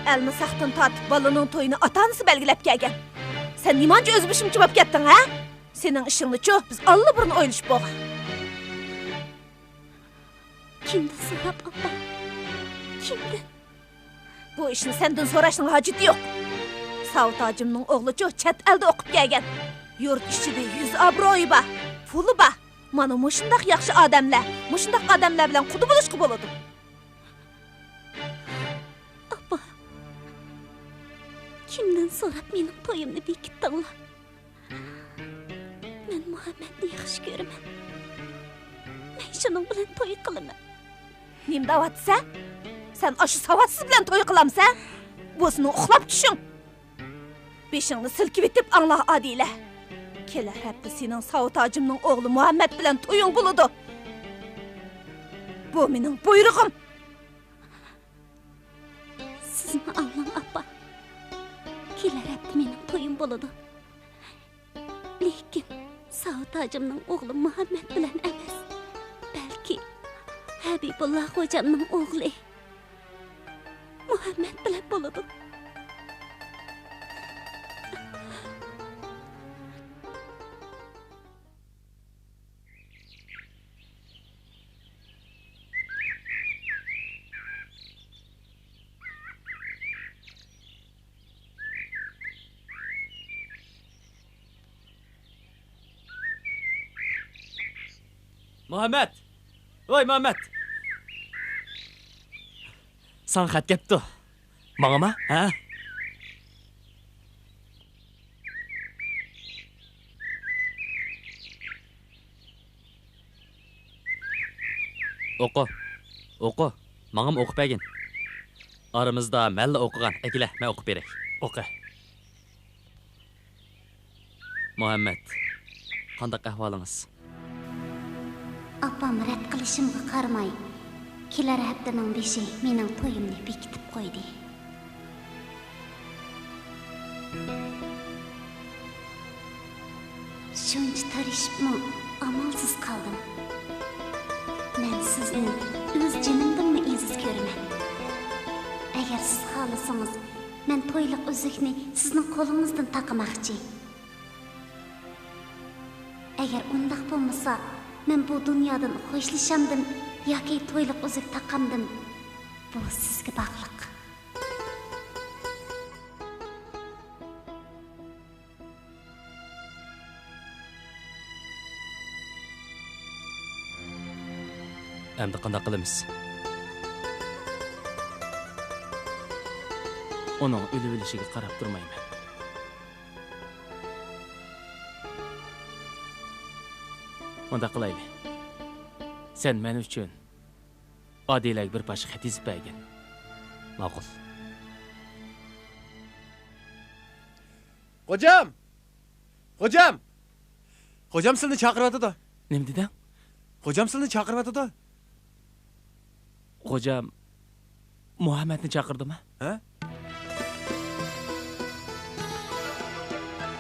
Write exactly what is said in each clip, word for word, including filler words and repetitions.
ئەلمىساقتىن تارتىپ بالىنىڭ تويىنى ئاتا-ئانىسى بەلگىلەپ كەلگەن. سەن نېمانچە ئۆزبېشىمچە بولۇپ كەتتىڭ، ھە؟ سېنىڭ ئىشىڭنىچۇ بىز ئاللىبۇرۇن ئويلىشىپ بولغان. كىمدىن سوراپ، ئاپا؟ كىمدىن؟ بۇ ئىشنى سەندىن سوراشنىڭ ھاجىتى يوق. ساۋۇت ھاجىمنىڭ ئوغلىچۇ چەت ئەلدە ئوقۇپ كەلگەن. يۇرت ئىچىدە يۈز ئابرۇيى بار، پۇلى بار. مانا مۇشۇنداق ياخشى ئادەملەر، مۇشۇنداق ئادەملەر بىلەن قۇدا بولۇشقا بولىدۇ. ئاپا، كىمدىن سوراپ مېنىڭ تويۇمنى بېكىتتىڭلار؟ مەن مۇھەممەدنى ياخشى كۆرىمەن. مەن شۇنىڭ بىلەن توي قىلىمەن. نېمە دەۋاتىسەن؟ سەن ئاشۇ ساۋاتسىز بىلەن توي قىلامسەن؟ بۇ سېنىڭ ئۇخلاپ چۈشۈڭ. بېشىڭنى سىلكىۋېتىپ ئاڭلا، ئادىلە. كېلەر ھەپتە سېنىڭ ساۋۇت ھاجىمنىڭ ئوغلى مۇھەممەد بىلەن تويۇڭ بولىدۇ. بۇ مېنىڭ بۇيرۇغۇم. سىزمۇ ئاڭلاڭ، ئاپا. كېلەر ھەپتە مېنىڭ تويۇم بولىدۇ. لېكىن ساۋۇت ھاجىمنىڭ ئوغلى مۇھەممەد بىلەن ئەمەس، بەلكى ھەبىبۇللا خوجامنىڭ ئوغلى مۇھەممەد بىلەن بولىدۇ. مۇھەممەد! ۋاي مۇھەممەد! ساڭا خەت كەپتۇ. ماڭىما؟ ھە؟ ئوقۇ. ئوقۇ. ماڭىمۇ ئوقۇپ بەرگىن. ئارىمىزدا مەنلا ئوقۇغان. ئەكېلە، مەن ئوقۇپ بېرەي. ئوقۇ. مۇھەممەد، قانداق ئەھۋالىڭىز؟ ئاپام رەت قىلىشىمغا قارىماي، كېلەر ھەپتىنىڭ بېشى مېنىڭ تويۇمنى بېكىتىپ قويدى. شۇنچە تىرىشىپمۇ ئامالسىز قالدىم. مەن سىزنى ئۆز جېنىمدىنمۇ ئەزىز كۆرىمەن. ئەگەر سىز خالىسىڭىز، مەن تويلۇق ئۈزۈكنى سىزنىڭ قولىڭىزدىن تاقىماقچى. ئەگەر ئۇنداق بولمىسا، مەن بۇ دۇنيادىن خوشلىشامدىم ياكى تويلۇق ئۈزۈك تاقامدىم، بۇ سىزگە باغلىق. ئەمدى قانداق قىلىمىز؟ ئۇنىڭ ئۆلۈۋېلىشىگە قاراپ تۇرمايمەن. مۇنداق قىلايلى. سەن مەن ئۈچۈن ئادىلەگە بىر پارچە خەت يېزىپ بەرگىن. ماقۇل. خوجام! خوجام! خوجام سىلىنى چاقىرىۋاتىدۇ. نېمە دېدىڭ؟ خوجام سىلىنى چاقىرىۋاتىدۇ. خوجام مۇھەممەدنى چاقىردىما؟ ھە؟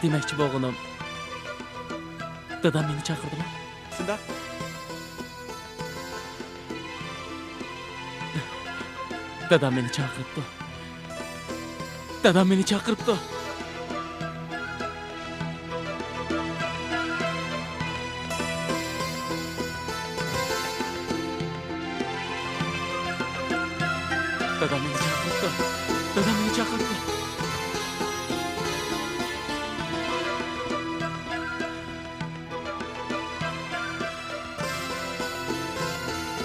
دېمەكچى بولغىنىم، دادام مېنى چاقىردىما؟ شۇنداق. دادام مېنى چاقىرىپتۇ. دادام مېنى چاقىرىپتۇ. دادام مېنى چاقىرىپتۇ. دادام مېنى چاقىرىپتۇ.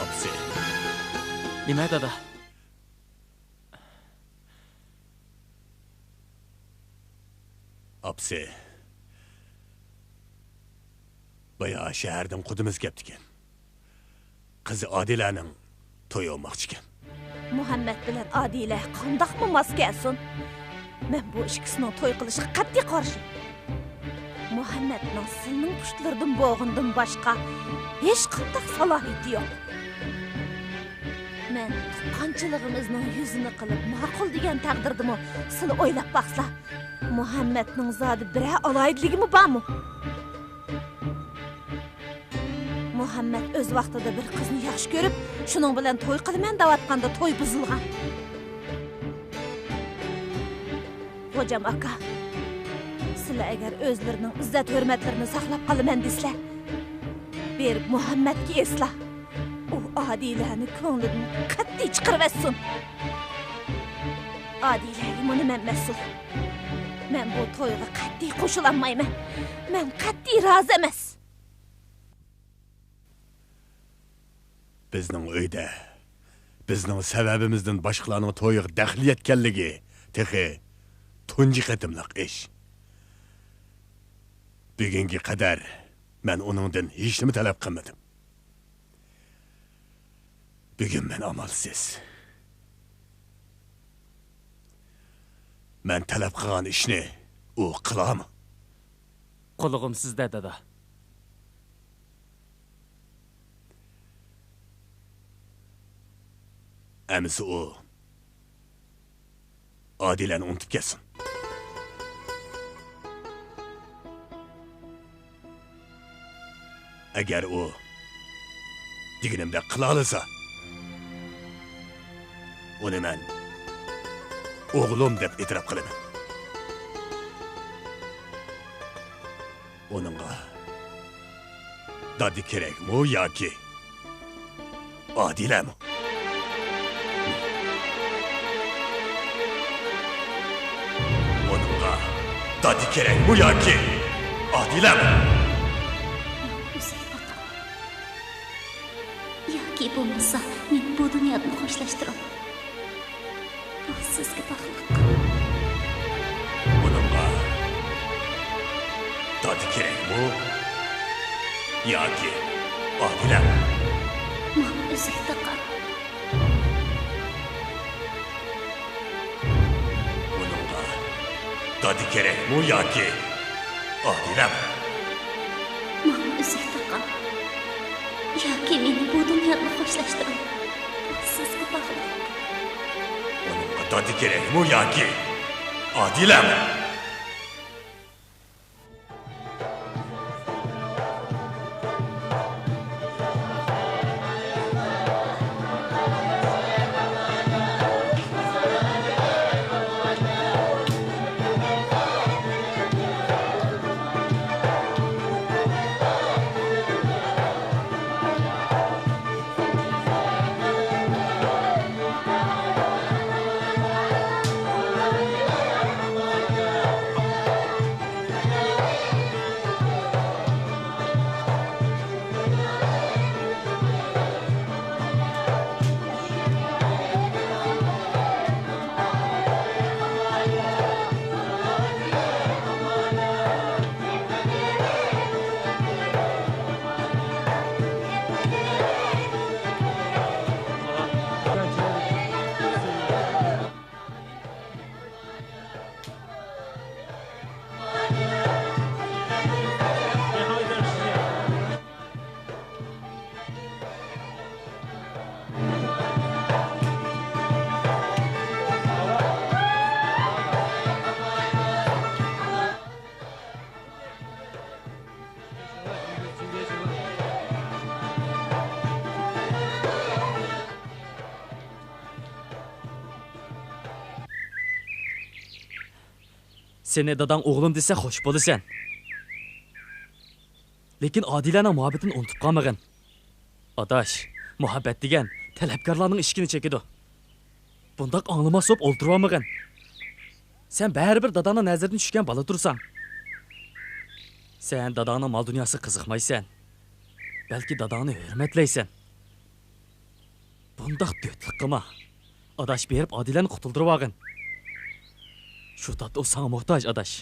ئاپىسى. نېمە، دادا؟ ئاپىسى، بايا شەھەردىن قۇدىمىز كەپتىكەن. قىزى ئادىلەنىڭ تويى بولماقچىكەن. مۇھەممەد بىلەن ئادىلە قانداقمۇ ماس كەلسۇن؟ مەن بۇ ئىككىسىنىڭ توي قىلىشىغا قەتئىي قارشى. مۇھەممەدنىڭ سىلنىڭ پۇشتلىرىدىن بولغىنىدىن باشقا ھېچقانداق سالاھىيىتى يوق. مەن تۇغقانچىلىقىمىزنىڭ يۈزىنى قىلىپ ماقۇل دېگەن تەقدىردىمۇ، سىلى ئويلاپ باقسىلا، مۇھەممەدنىڭ زادى بىرەر ئالاھىدىلىكىمۇ بارمۇ؟ مۇھەممەد ئۆز ۋاقتىدا بىر قىزنى ياخشى كۆرۈپ، شۇنىڭ بىلەن توي قىلىمەن دەۋاتقاندا توي بۇزۇلغان. خوجام ئاكا، سىلەر ئەگەر ئۆزلىرىنىڭ ئىززەت-ھۆرمەتلىرىنى ساقلاپ قالىمەن دېسىلە، بېرىپ مۇھەممەدكە ئېيتسىلا، ئۇ ئادىلەنى كۆڭلىدىن قەتئىي چىقىرىۋەتسۇن. ئادىلەگە مۇنى مەن مەسئۇل. مەن بۇ تويغا قەتئىي قوشۇلالمايمەن. مەن قەتئىي رازى ئەمەس. بىزنىڭ ئۆيدە بىزنىڭ سەۋەبىمىزدىن باشقىلارنىڭ تويىغا دەخلى يەتكەنلىكى تېخى تۇنجى قېتىملىق ئىش. بۈگۈنگە قەدەر مەن ئۇنىڭدىن ھېچنېمە تەلەپ قىلمىدىم. بۈگۈن مەن ئامالسىز. مەن تەلەپ قىلغان ئىشنى ئۇ قىلامۇ؟ قۇلىقىم سىزدە، دادا. ئەمىسە ئۇ ئادىلەنى ئۇنتۇپ كەتسۇن. ئەگەر ئۇ دېگىنىمدەك قىلالىسا، ئۇنى مەن ئوغلۇم دەپ ئېتىراپ قىلىمەن. ئۇنىڭغا دادا كېرەكمۇ ياكى ئادىلەمۇ؟ ئۇنىڭغا دادا كېرەكمۇ ياكى ئادىلەمۇ؟ ياكى بولمىسا، مېنى بۇ دۇنيادىن خوشلاشتۇرۇڭ. بۇ سىزگە باغلىق. بۇنىڭغا دادا كېرەكمۇ ياكى ئادىلەمۇ؟ ماڭا ئۆزۈك تاقا. بۇنىڭغا دادا كېرەكمۇ ياكى ئادىلەمۇ؟ ماڭا ئۆزۈك تاقا. ياكى مېنى بۇ دۇنيادىن خوشلاشتۇرۇڭ. بۇ سىزگە باغلىق. ئۇنىڭغا دادا كېرەكمۇ ياكى ئادىلەمۇ؟ سېنى داداڭ ئوغلۇم دېسە خوش بولىسەن. لېكىن ئادىلەنىڭ مۇھەببىتىنى ئۇنتۇپ قالمىغىن. ئاداش، مۇھەببەت دېگەن تەلەپكارلارنىڭ ئىشىكىنى چېكىدۇ. بۇنداق ئاڭلىماس بولۇپ ئولتۇرۇۋالمىغىن. سەن بەرىبىر داداڭنىڭ نەزىرىدىن چۈشكەن بالا تۇرساڭ. سەن داداڭنىڭ مال-دۇنياسىغا قىزىقمايسەن. بەلكى داداڭنى ھۆرمەتلەيسەن. بۇنداق دۆتلۈك قىلما. ئاداش، بېرىپ ئادىلەنى قۇتۇلدۇرۇۋالغىن. شۇ تاپتا ئۇ ساڭا موھتاج، ئاداش.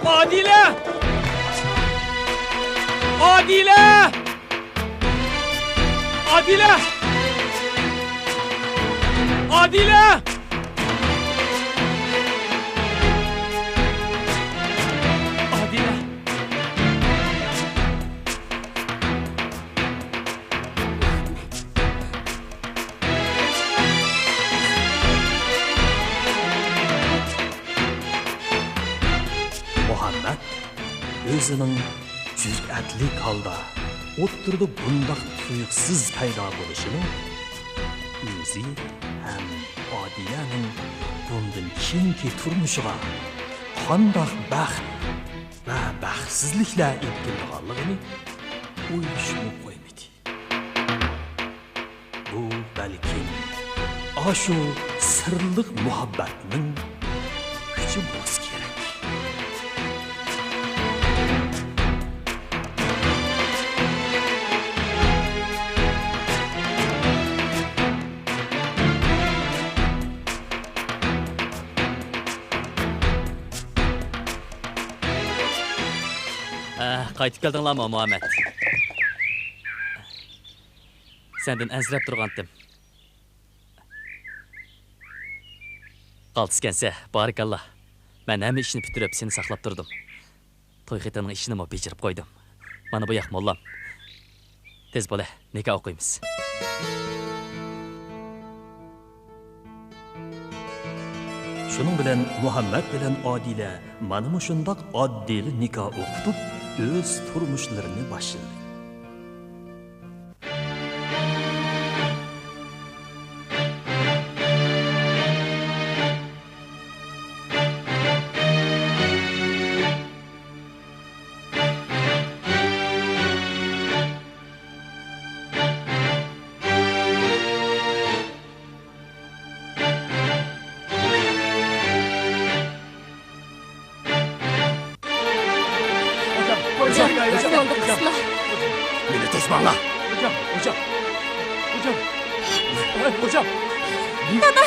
ئادىلە! ئادىلە! ئادىلە! ئادىلە! ئادىلە! مۇھەممەد ئۆزىنىڭ جۈرئەتلىك ھالدا ئوتتۇرىدا بۇنداق تۇيۇقسىز پەيدا بولۇشىنىڭ ئۆزى ھەم ئادىلەنىڭ بۇندىن كېيىنكى تۇرمۇشىغا قانداق بەخت ۋە بەختسىزلىكلەر ئېلىپ كېلىدىغانلىقىنى ئويلىشىپمۇ قويمىدى. بۇ بەلكىم ئاشۇ سىرلىق مۇھەببەتنىڭ كۈچى بولسا كېرەك. ئە، قايتىپ كەلدىڭلارمۇ، مۇھەممەد؟ سەندىن ئەنسىرەپ تۇرغانتىم. قالتىسكەنسە، بارىكاللا. مەن ھەممە ئىشنى پۈتتۈرۈپ، سېنى ساقلاپ تۇردۇم. توي خېتىنىڭ ئىشىنىمۇ بېجىرىپ قويدۇم. مانا بۇ ياق موللام. تېز بولە، نىكاھ ئوقۇيمىز. شۇنىڭ بىلەن مۇھەممەد بىلەن ئادىلە مانا مۇشۇنداق ئاددىيلا نىكاھ ئوقۇتۇپ، ئۆز تۇرمۇشلىرىنى باشلىدى. ھوجام، ھوجام، ھوجام، ھوجام، ھوجام. مېنى توسماڭلار. ھوجام، ھوجام، ھوجام، ھوجام. دادا!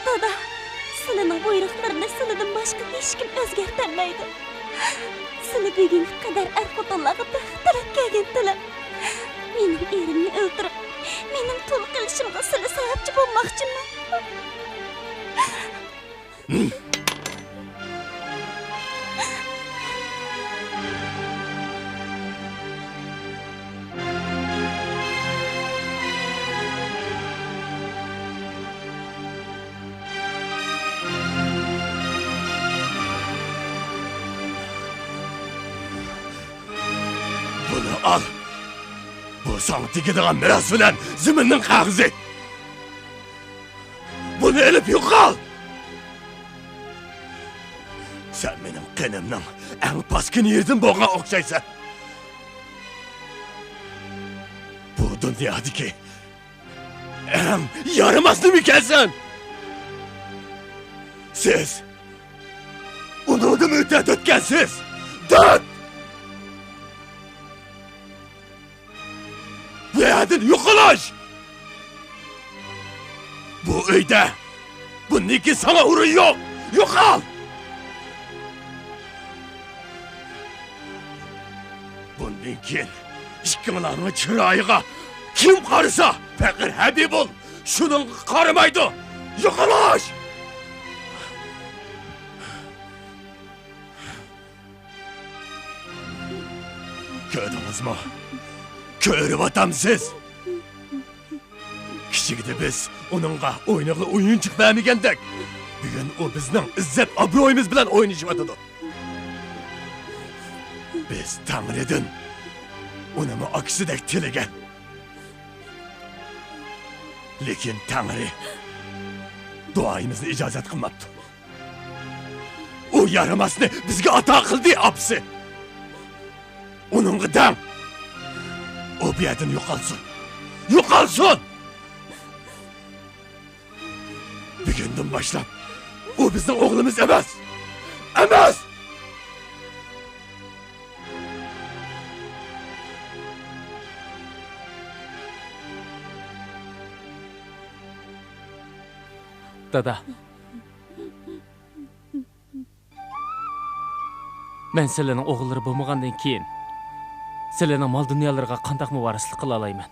دادا، سىلىنىڭ بۇيرۇقلىرىنى سىلىدىن باشقا ھېچكىم ئۆزگەرتەلمەيدۇ. سىلى بۈگۈنگە قەدەر ئەر-خوتۇنلارغا بەخت تىلەپ كەلگەنتىلە. مېنىڭ ئېرىمنى ئۆلتۈرۈپ، مېنىڭ تۇل قېلىشىمغا سىلى سەۋەبچى بولماقچىمۇ؟ بۇنى ئال. بۇ ساڭا تېگىدىغان مىراس بىلەن زېمىننىڭ قەغىزى. بۇنى ئېلىپ يوقال! سەن مېنىڭ قېنىمنىڭ ئەڭ پاسكىنا يېرىدىن بولغان ئوخشايسەن. بۇ دۇنيادىكى ئەڭ يارىماس نېمىكەنسەن! سىز ئۇنىڭدىن ئۆتە دۆتكەنسىز! دۆت! بۇ يەردىن يوقىلىش! بۇ ئۆيدە بۇندىن كېيىن ساڭا ئورۇن يوق! يوقال! بۇندىن كېيىن ئىككىڭلارنىڭ چىرايىغا كىم قارىسا، پەقىر ھەبىبۇل شۇنىڭغا قارىمايدۇ! يوقىلىش! كۆردىڭىزمۇ؟ كۆرۈۋاتامسىز؟ كىچىكىدە بىز ئۇنىڭغا ئوينىغىلى ئويۇنچۇق بەرمىگەندەك، بۈگۈن ئۇ بىزنىڭ ئىززەت-ئابرۇيىمىز بىلەن ئوينىشىۋاتىدۇ. بىز تەڭرىدىن ئۇنىمۇ ئاكىسىدەك تىلىگەن. لېكىن تەڭرى دۇئايىمىزنى ئىجازەت قىلماپتۇ. ئۇ يارىماسنى بىزگە ئاتا قىلدى، ئاپىسى. ئۇنىڭغا دەڭ. ئۇ بۇ يەردىن يوقالسۇن. يوقالسۇن! بۈگۈندىن باشلاپ ئۇ بىزنىڭ ئوغلىمىز ئەمەس! ئەمەس! دادا. مەن سىلىنىڭ ئوغۇللىرى بولمىغاندىن كېيىن، سىلىنىڭ مال-دۇنيالىرىغا قانداقمۇ ۋارىسلىق قىلالايمەن؟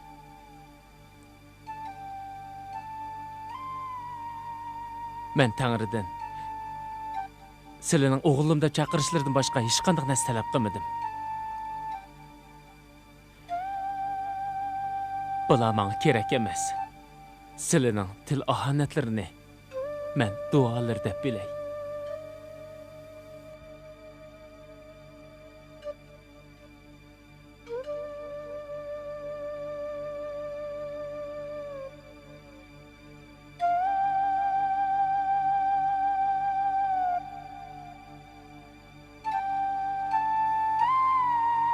مەن تەڭرىدىن سىلىنىڭ ئوغلۇم دەپ چاقىرىشلىرىدىن باشقا ھېچقانداق نەرسە تەلەپ قىلمىدىم. بۇلار ماڭا كېرەك ئەمەس. سىلىنىڭ تىل ئاھانەتلىرىنى مەن دۇئالىرى دەپ بىلەي.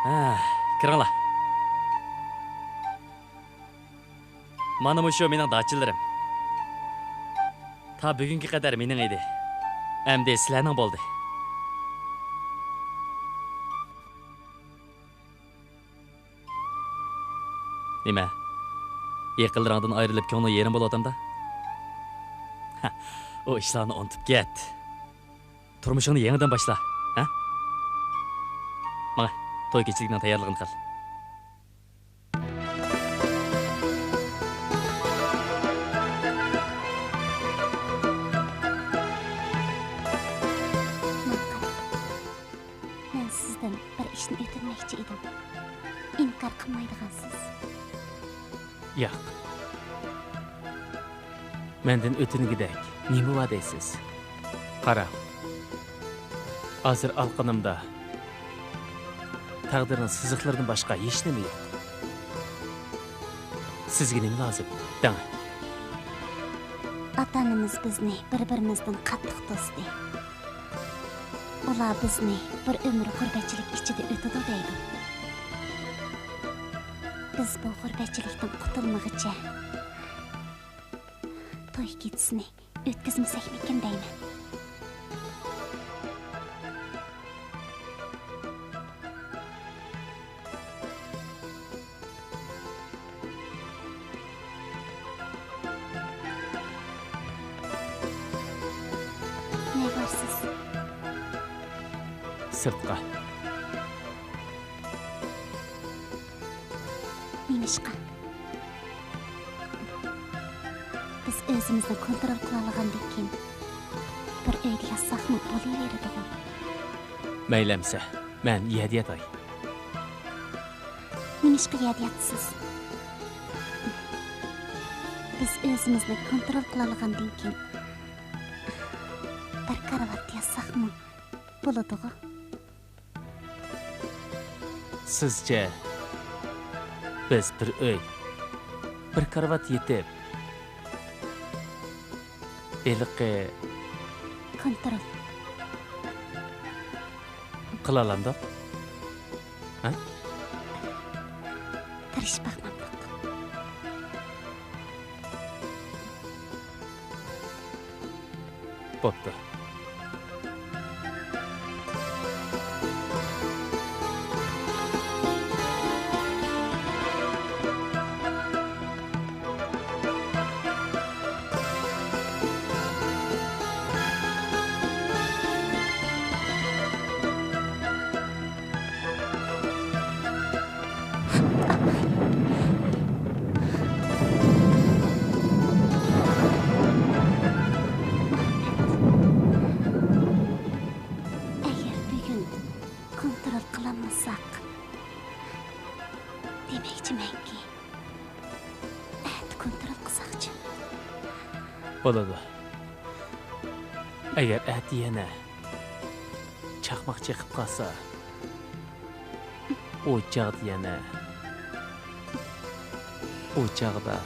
ھە، كىرىڭلار. مانا مۇشۇ مېنىڭ داچىلىرىم. تا بۈگۈنگە قەدەر مېنىڭ ئىدى. ئەمدى سىلەرنىڭ بولدى. نېمە؟ يېقىنلىرىڭدىن ئايرىلىپ كۆڭلۈڭ يېرىم بولۇۋاتامدا؟ ھە، ئۇ ئىشلارنى ئۇنتۇپ كەت. تۇرمۇشۇڭنى يېڭىدىن باشلا، ھە؟ ماڭە، توي كېچىلىكنىڭ تەييارلىقىنى قىل. ماڭا قاراڭ. مەن سىزدىن بىر ئىشنى ئۆتۈنمەكچى ئىدىم. ئىنكار قىلمايدىغانسىز. ياق. مەندىن ئۆتۈنگۈدەك نېمە بار دەيسىز؟ قاراڭ. ھازىر ئالىقىنىمدا تەقدىرنىڭ سىزىقلىرىدىن باشقا ھېچنېمە يوق. سىزگە نېمە لازىم؟ دەڭ. ئاتا-ئانىمىز بىزنى بىر-بىرىمىزدىن قاتتىق توستى. ئۇلار بىزنى بىر ئۆمۈر غۇربەتچىلىك ئىچىدە ئۆتىدۇ دەيدۇ. بىز بۇ غۇربەتچىلىكتىن قۇتۇلمىغىچە توي كېچىسىنى ئۆتكۈزمىسەكمىكىن دەيمەن. نەگە بارىسىز؟ سىرتقا. نېمىشقا؟ بىز ئۆزىمىزنى كونترول قىلالىغاندىن كېيىن، بىر ئۆيدە ياتساقمۇ بولۇۋېرىدىغۇ. مەيلى ئەمىسە، مەن يەردە ياتاي. نېمىشقا يەردە ياتىسىز؟ بىز ئۆزىمىزنى كونترول قىلالىغاندىن كېيىن، بىر كارىۋاتتا ياتساقمۇ بولىدىغۇ. سىزچە، بىز بىر ئۆي، بىر كارىۋات يېتىپ، ھېلىقى كونترول قىلالامدۇق؟ ھە؟ تىرىشىپ باقمامدۇق؟ بوپتۇ. ئەگەر بۈگۈن كونترول قىلالمىساق، دېمەكچىمەنكى، ئەتە كونترول قىلساقچى. بولىدۇ. ئەگەر ئەتە يەنە چاقماق چېقىپ قالسا، ئۇ چاغدا يەنە، ئۇ چاغدا.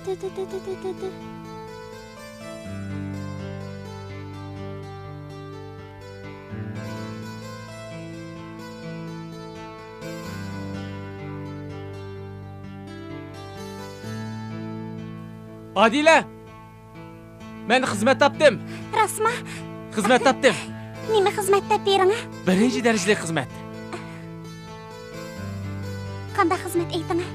تۈ، تۈ، تۈ. ئادىلە! مەن خىزمەت تاپتىم. راستما؟ خىزمەت تاپتىم. نېمە خىزمەت دەپ بېرىڭە؟ بىرىنچى دەرىجىلىك خىزمەت. قانداق خىزمەت ئېيتىڭە؟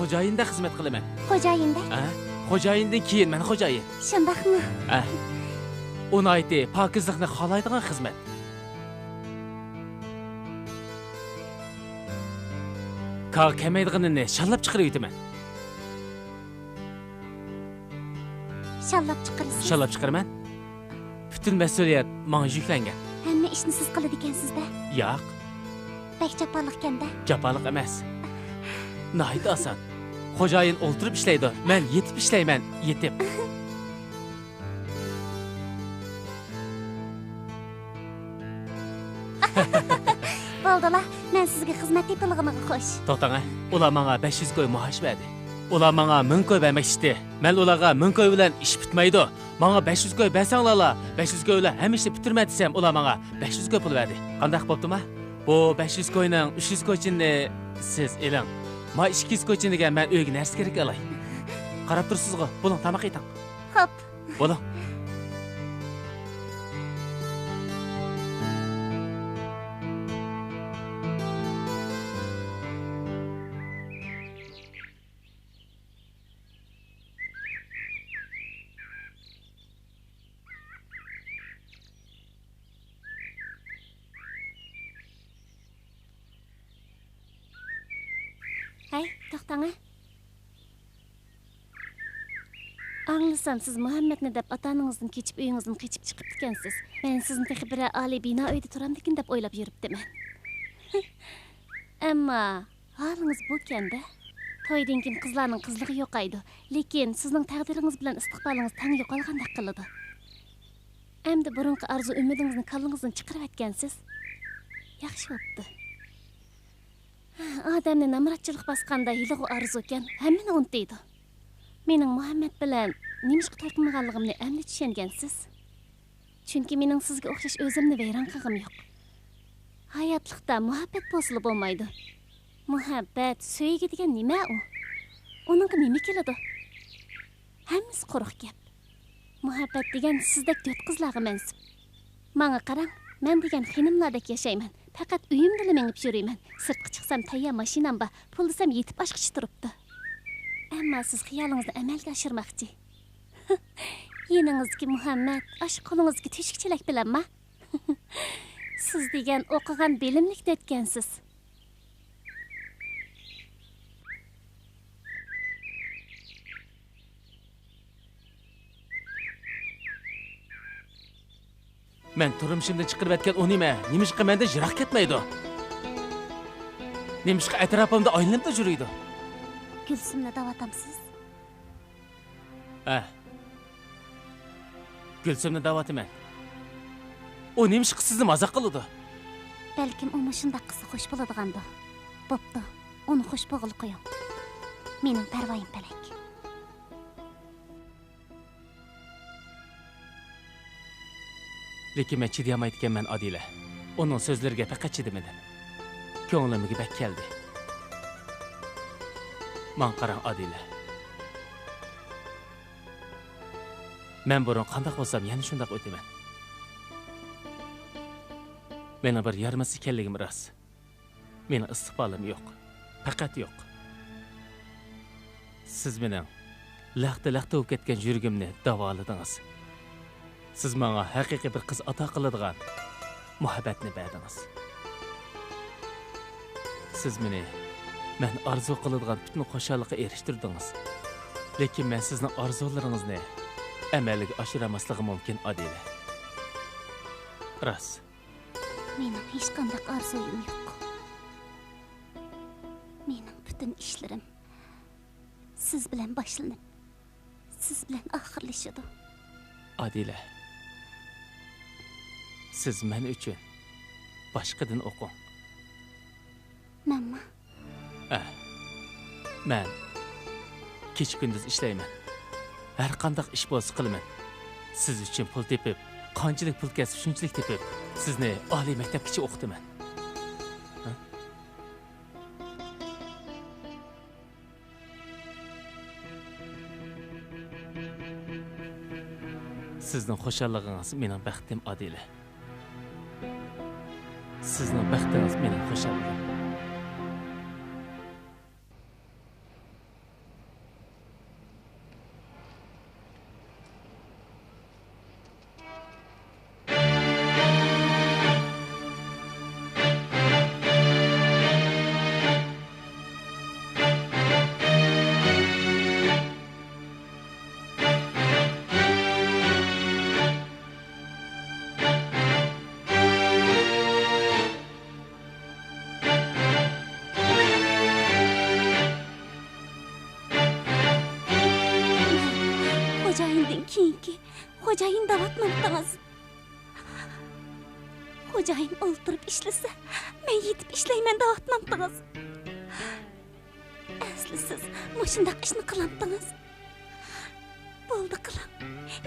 خوجايىندەك خىزمەت قىلىمەن. خوجايىندەك؟ ھە؟ خوجايىندىن كېيىن مەن خوجايىن. شۇنداقمۇ؟ ھە. ئۇ ناھايىتى پاكىزلىقنى خالايدىغان خىزمەت. كاغا كەلمەيدىغىنىنى شاللاپ چىقىرىۋېتىمەن. شاللاپ چىقىرىسىز؟ شاللاپ چىقىرىمەن. پۈتۈن مەسئۇلىيەت ماڭا يۈكلەنگەن. ھەممە ئىشنى سىز قىلىدىكەنسىز-دە؟ ياق. بەك جاپالىقكەن-دە؟ جاپالىق ئەمەس. ناھايىتى ئاسان. خوجايىن ئولتۇرۇپ ئىشلەيدۇ، مەن يېتىپ ئىشلەيمەن، يېتىپ. بولدىلا، مەن سىزگە خىزمەت تېپىلغىنىغا خوش. توختاڭە، ئۇلار ماڭا بەش يۈز كوي مائاش بەردى. ئۇلار ماڭا مىڭ كوي بەرمەكچى ئىدى. مەن ئۇلارغا مىڭ كوي بىلەن ئىش پۈتمەيدۇ، ماڭا بەش يۈز كوي بەرسەڭلارلا، بەش يۈز كوي بىلەن ھەممە ئىشنى پۈتتۈرىمەن دېسەم، ئۇلار ماڭا بەش يۈز كوي پۇل بەردى. قانداق بوپتۇما؟ بۇ بەش يۈز كوينىڭ ئۈچ يۈز كويچىنىنى سىز ئېلىڭ. ما ئىككى يۈز كويچىنىگە مەن ئۆيگە نەرسە كېرەك ئالاي. قاراپ تۇرىسىزغۇ، بولۇڭ، تاماق ئېتىڭ. خوپ. بولۇڭ. ھەي، توختاڭە. ئاڭلىسام، سىز مۇھەممەدنى دەپ ئاتا-ئانىڭىزدىن كېچىپ، ئۆيىڭىزدىن قېچىپ چىقىپتىكەنسىز. مەن سىزنى تېخى بىرەر ئالىي بىنا ئۆيدە تۇرامدىكىن دەپ ئويلاپ يۈرۈپتىمەن. ئەمما ھالىڭىز بۇكەن-دە. تويدىن كېيىن قىزلارنىڭ قىزلىقى يوقايدۇ، لېكىن سىزنىڭ تەقدىرىڭىز بىلەن ئىستىقبالىڭىز تەڭ يوقالغاندەك قىلىدۇ. ئەمدى بۇرۇنقى ئارزۇ-ئۈمىدىڭىزنى كاللىڭىزدىن چىقىرىۋەتكەنسىز. ياخشى بوپتۇ. ئادەمنى نامراتچىلىق باسقاندا ھېلىغۇ ئارزۇكەن، ھەممىنى ئۇنتۇيدۇ. مېنىڭ مۇھەممەد بىلەن نېمىشقا توي قىلمىغانلىقىمنى ئەمدى چۈشەنگەنسىز. چۈنكى مېنىڭ سىزگە ئوخشاش ئۆزۈمنى ۋەيران قىلغۇم يوق. ھاياتلىقتا مۇھەببەت بولسىلا بولمايدۇ. مۇھەببەت، سۆيگۈ دېگەن نېمە ئۇ؟ ئۇنىڭغا نېمە كېلىدۇ؟ ھەممىسى قۇرۇق گەپ. مۇھەببەت دېگەن سىزدەك دۆت قىزلارغا مەنسۇپ. ماڭا قاراڭ، مەن دېگەن خېنىملاردەك ياشايمەن. پەقەت ئۆيۈمدىلا مېڭىپ يۈرىمەن. سىرتقا چىقسام تەييار ماشىنام بار. پۇل دېسەم يېتىپ ئاچقۇچە تۇرۇپتۇ. ئەمما سىز خىيالىڭىزنى ئەمەلگە ئاشۇرماقچى. يېنىڭىزدىكى مۇھەممەد، ئاشۇ قولىڭىزدىكى تۆشۈك چېلەك بىلەنما؟ سىز دېگەن ئوقۇغان بىلىملىك دۆتكەنسىز. مەن تۇرمۇشۇمدىن چىقىرىۋەتكەن ئۇ نېمە؟ نېمىشقا مەندىن يىراق كەتمەيدۇ؟ نېمىشقا ئەتراپىمدا ئايلىنىپلا يۈرىدۇ؟ گۈلسۈمنى دەۋاتامسىز؟ ھە. گۈلسۈمنى دەۋاتىمەن. ئۇ نېمىشقا سىزنى مازاق قىلىدۇ؟ بەلكىم ئۇمۇ شۇنداق قىلسا خوش بولىدىغاندۇ. بوپتۇ، ئۇنى خوش بولغىلى قويۇڭ. مېنىڭ پەرۋايىم پەلەك. لېكىن مەن چىدىيالمايدىكەنمەن، ئادىلە. ئۇنىڭ سۆزلىرىگە پەقەت چىدىمىدىم. كۆڭلۈمگە بەك كەلدى. ماڭا قاراڭ، ئادىلە. مەن بۇرۇن قانداق بولسام، يەنە شۇنداق ئۆتىمەن. مېنىڭ بىر يارىماس ئىكەنلىكىم راست. مېنىڭ ئىستىقبالىم يوق. پەقەت يوق. سىز مېنىڭ لەختە-لەختە بولۇپ كەتكەن يۈرىكىمنى داۋالىدىڭىز. سىز ماڭا ھەقىقىي بىر قىز ئاتا قىلىدىغان مۇھەببەتنى بەردىڭىز. سىز مېنى مەن ئارزۇ قىلىدىغان پۈتۈن خۇشاللىققا ئېرىشتۈردىڭىز. لېكىن مەن سىزنىڭ ئارزۇلىرىڭىزنى ئەمەلگە ئاشۇرالماسلىقىم مۇمكىن، ئادىلە. راست. مېنىڭ ھېچقانداق ئارزۇيۇم يوق. مېنىڭ پۈتۈن ئىشلىرىم سىز بىلەن باشلىنىپ، سىز بىلەن ئاخىرلىشىدۇ. ئادىلە، سىز مەن ئۈچۈن باشقىدىن ئوقۇڭ. مەنمۇ؟ ئە، مەن كېچە-كۈندۈز ئىشلەيمەن. ھەر قانداق ئىش بولسا قىلىمەن. سىز ئۈچۈن پۇل تېپىپ، قانچىلىك پۇل كەتسە شۇنچىلىك تېپىپ، سىزنى ئالىي مەكتەپكىچە ئوقۇتىمەن. ھە؟ سىزنىڭ خۇشاللىقىڭىز مېنىڭ بەختىم، ئادىلە. سىزنىڭ بەختىڭىز مېنىڭ خۇشاللىقىم. خوجايىن دەۋاتمامتىڭىز؟ خوجايىن ئولتۇرۇپ ئىشلىسە، مەن يېتىپ ئىشلەيمەن دەۋاتمامتىڭىز؟ ئەسلى سىز مۇشۇنداق ئىشنى قىلامتىڭىز؟ بولدى قىلىڭ.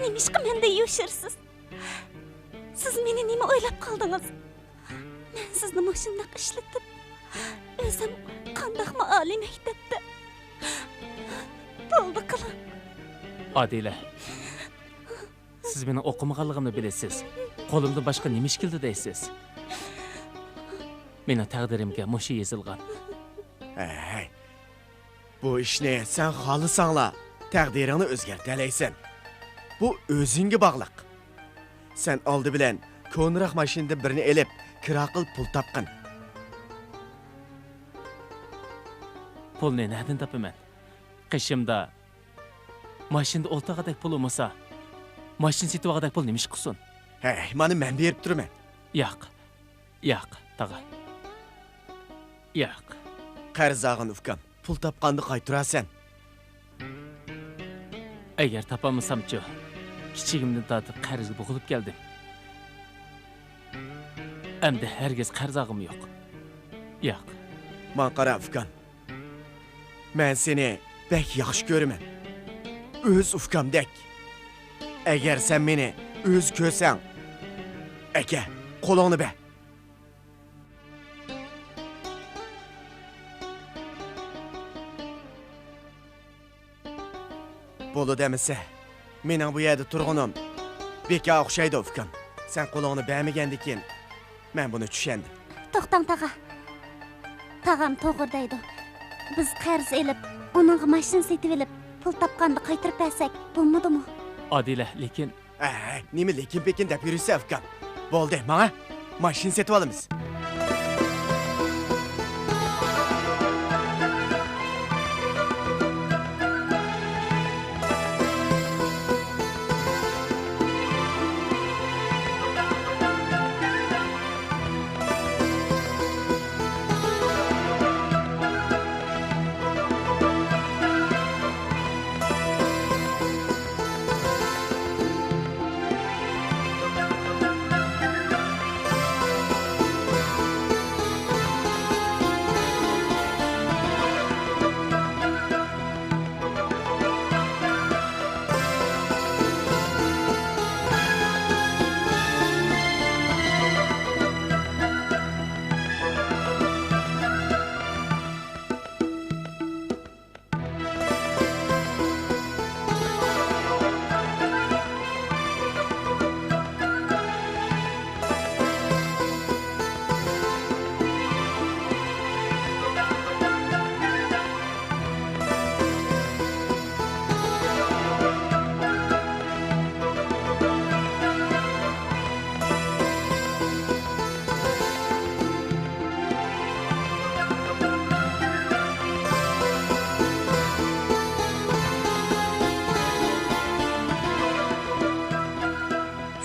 نېمىشقا مەندىن يوشۇرىسىز؟ سىز مېنى نېمە ئويلاپ قالدىڭىز؟ مەن سىزنى مۇشۇنداق ئىشلىتىپ، ئۆزۈم قانداقمۇ ئالىي مەكتەپتە. بولدى قىلىڭ. ئادىلە، سىز مېنىڭ ئوقۇمىغانلىقىمنى بىلىسىز. قولۇمدىن باشقا نېمە ئىش كېلىدۇ دەيسىز؟ مېنىڭ تەقدىرىمگە مۇشۇ يېزىلغان. ھەي، بۇ ئىشنى سەن خالىساڭلا تەقدىرىڭنى ئۆزگەرتەلەيسەن. بۇ ئۆزۈڭگە باغلىق. سەن ئالدى بىلەن كونىراق ماشىنىدىن بىرنى ئېلىپ، كىرا قىل پۇل تاپقىن. پۇلنى نەدىن تاپىمەن؟ قېشىمدا ماشىنىدا ئولتۇرغۇدەك پۇل بولمىسا، ماشىنا سېتىۋالغۇدەك پۇل نېمە ئىش قىلسۇن؟ ھەي، مانا مەن بېرىپ تۇرىمەن. ياق. ياق، تاغا. ياق. قەرز ئالغىن، ئۇكام. پۇل تاپقاندا قايتۇرارسەن. ئەگەر تاپالمىسامچۇ؟ كىچىكىمدىن تارتىپ قەرزگە بوغۇلۇپ كەلدىم. ئەمدى ھەرگىز قەرز ئالغۇم يوق. ياق. ماڭا قارا، ئۇكام. مەن سېنى بەك ياخشى كۆرىمەن. ئۆز ئۇكامدەك. ئەگەر سەن مېنى ئۆز كۆرسەڭ، ئەكە، قولۇڭنى بەر. بولىدۇ ئەمىسە. مېنىڭ بۇ يەردە تۇرغىنىم بىكار ئوخشايدۇ، ئۇكام. سەن قولۇڭنى بەرمىگەندىكىن، مەن بۇنى چۈشەندىم. توختاڭ، تاغا. تاغام توغرا دەيدۇ. بىز قەرز ئېلىپ، ئۇنىڭغا ماشىنا سېتىۋېلىپ، پۇل تاپقاندا قايتۇرۇپ بەرسەك بولمىدىمۇ؟ ئادىلە، لېكىن. ئەي، نېمە لېكىن-پېكىن دەپ يۈرىسەن، ئۇكام؟ بولدى، ماڭە ماشىنا سېتىۋالىمىز.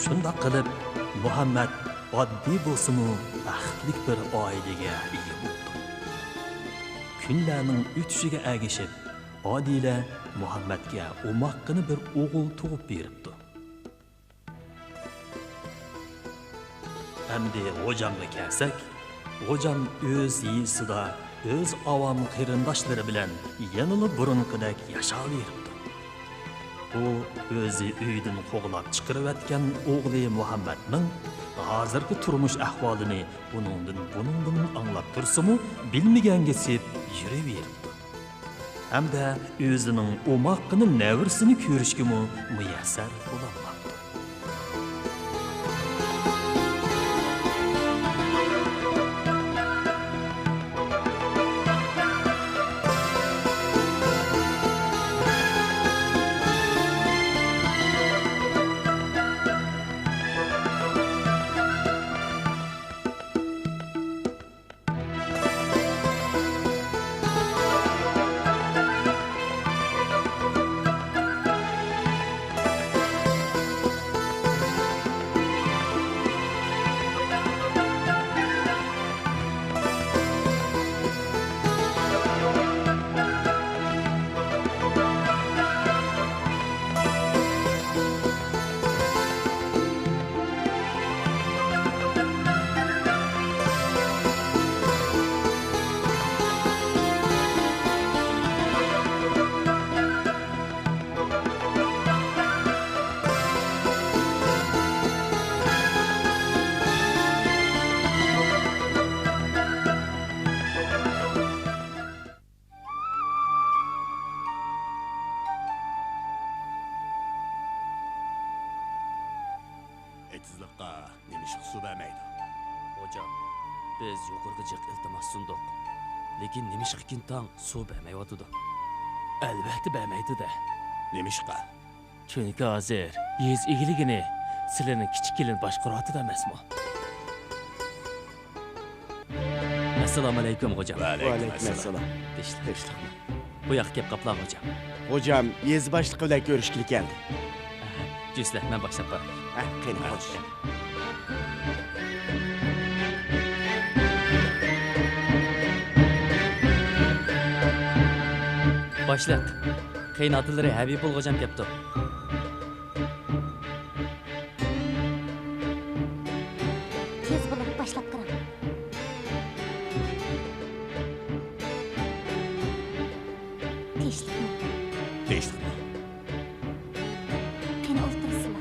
شۇنداق قىلىپ، مۇھەممەد ئاددىي بولسىمۇ، بەختلىك بىر ئائىلىگە ئىگە بوپتۇ. كۈنلەرنىڭ ئۆتۈشىگە ئەگىشىپ، ئادىلە مۇھەممەدكە ئوماققىنە بىر ئوغۇل تۇغۇپ بېرىپتۇ. ئەمدى غوجامغا كەلسەك، غوجام ئۆز يېزىسىدا ئۆز ئاۋام قېرىنداشلىرى بىلەن يەنىلا بۇرۇنقىدەك ياشاۋېرىپتۇ. ئۇ ئۆزى ئۆيدىن قوغلاپ چىقىرىۋەتكەن ئوغلى مۇھەممەدنىڭ ھازىرقى تۇرمۇش ئەھۋالىنى ئۇنىڭدىن بۇنىڭدىن ئاڭلاپ تۇرسىمۇ، بىلمىگەنگە سېلىپ يۈرۈۋېرىپتۇ. ھەمدە ئۆزىنىڭ ئوماققىنە نەۋرىسىنى كۆرۈشكىمۇ مۇيەسسەر بولالماپتۇ. سۇ بەرمەيدۇ. خوجام، بىز يۇقىرىغا جىق ئىلتىماس سۇندۇق. لېكىن نېمىشقا كۈنتاڭ سۇ بەرمەيۋاتىدۇ؟ ئەلۋەتتە بەرمەيدۇ-دە. نېمىشقا؟ چۈنكى ھازىر يېزا ئىگىلىكىنى سىلەرنىڭ كىچىك كېلىن باشقۇرۇۋاتىدۇ ئەمەسمۇ؟ ئەسسالامۇئەلەيكۇم، خوجام. ۋەئەلەيكۇم ئەسسالام. تىنچلىقمۇ؟ بۇ ياققا كەپ قاپلا، خوجام. خوجام يېزا باشلىقى بىلەن كۆرۈشكىلى كەلدى. جۈسلە، مەن باشلاپ باراي. ھە، قېنى، خوش. باشلىق، قېيىنئاتىلىرى ھەبىبۇل خوجام كەپتۇ. تېز بولۇڭ، باشلاپ كىرىڭ. تىنچلىقمۇ؟ تىنچلىقمۇ؟ قېنى، ئولتۇرسىلا.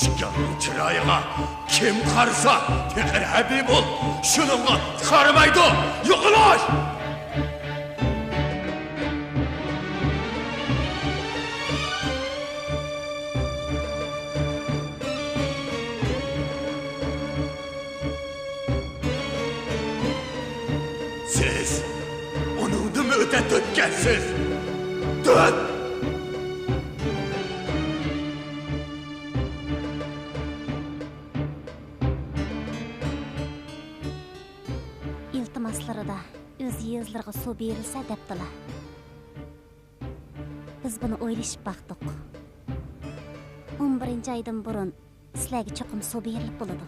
ئىككىڭنىڭ چىرايىغا كىم قارىسا، پېقىر ھەبىبۇل شۇنىڭغا قارىمايدۇ. يوقىلاش! سىز ئۇنىڭدىنمۇ ئۆتە تۆتكەنسىز. تۆت! ئىلتىماسلىرىدا ئۆز يېزىلىرىغا سۇ بېرىلسە دەپتىلا. بىز بۇنى ئويلىشىپ باقتۇق. ئون بىرىنچى ئايدىن بۇرۇن سىلەرگە چوقۇم سۇ بېرىلىپ بولىدۇ.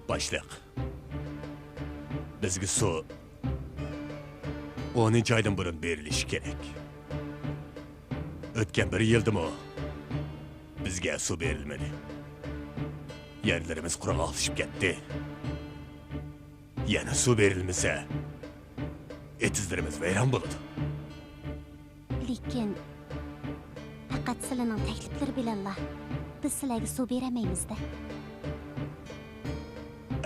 باشلىق، بىزگە سۇ ئونىنچى ئايدىن بۇرۇن بېرىلىشى كېرەك. ئۆتكەن بىر يىلدىمۇ بىزگە سۇ بېرىلمىدى. يەرلىرىمىز قۇرغاقلىشىپ كەتتى. يەنە سۇ بېرىلمىسە، ئېتىزلىرىمىز ۋەيران بولىدۇ. لېكىن، پەقەت سىلىنىڭ تەكلىپلىرى بىلەنلا بىز سىلەرگە سۇ بېرەلمەيمىز-دە.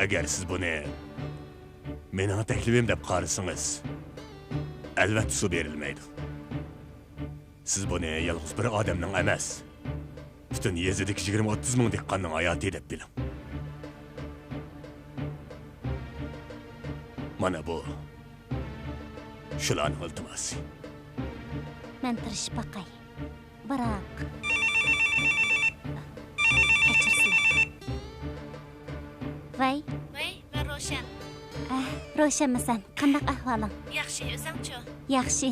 ئەگەر سىز بۇنى مېنىڭ تەكلىپىم دەپ قارىسىڭىز، ئەلۋەتتە سۇ بېرىلمەيدۇ. سىز بۇنى يالغۇز بىر ئادەمنىڭ ئەمەس، پۈتۈن يېزىدىكى يىگىرمە ئوتتۇز مىڭ دېھقاننىڭ ھاياتى دەپ بىلىڭ. مانا بۇ شۇلارنىڭ ئىلتىماسى. مەن تىرىشىپ باقاي. بىراق، كەچۈرسىلە. ۋەي. ۋەي، مەن روشەن. ئەھ، روشەنمىسەن؟ قانداق ئەھۋالىڭ؟ ياخشى، ئۆزۈڭچۇ؟ ياخشى.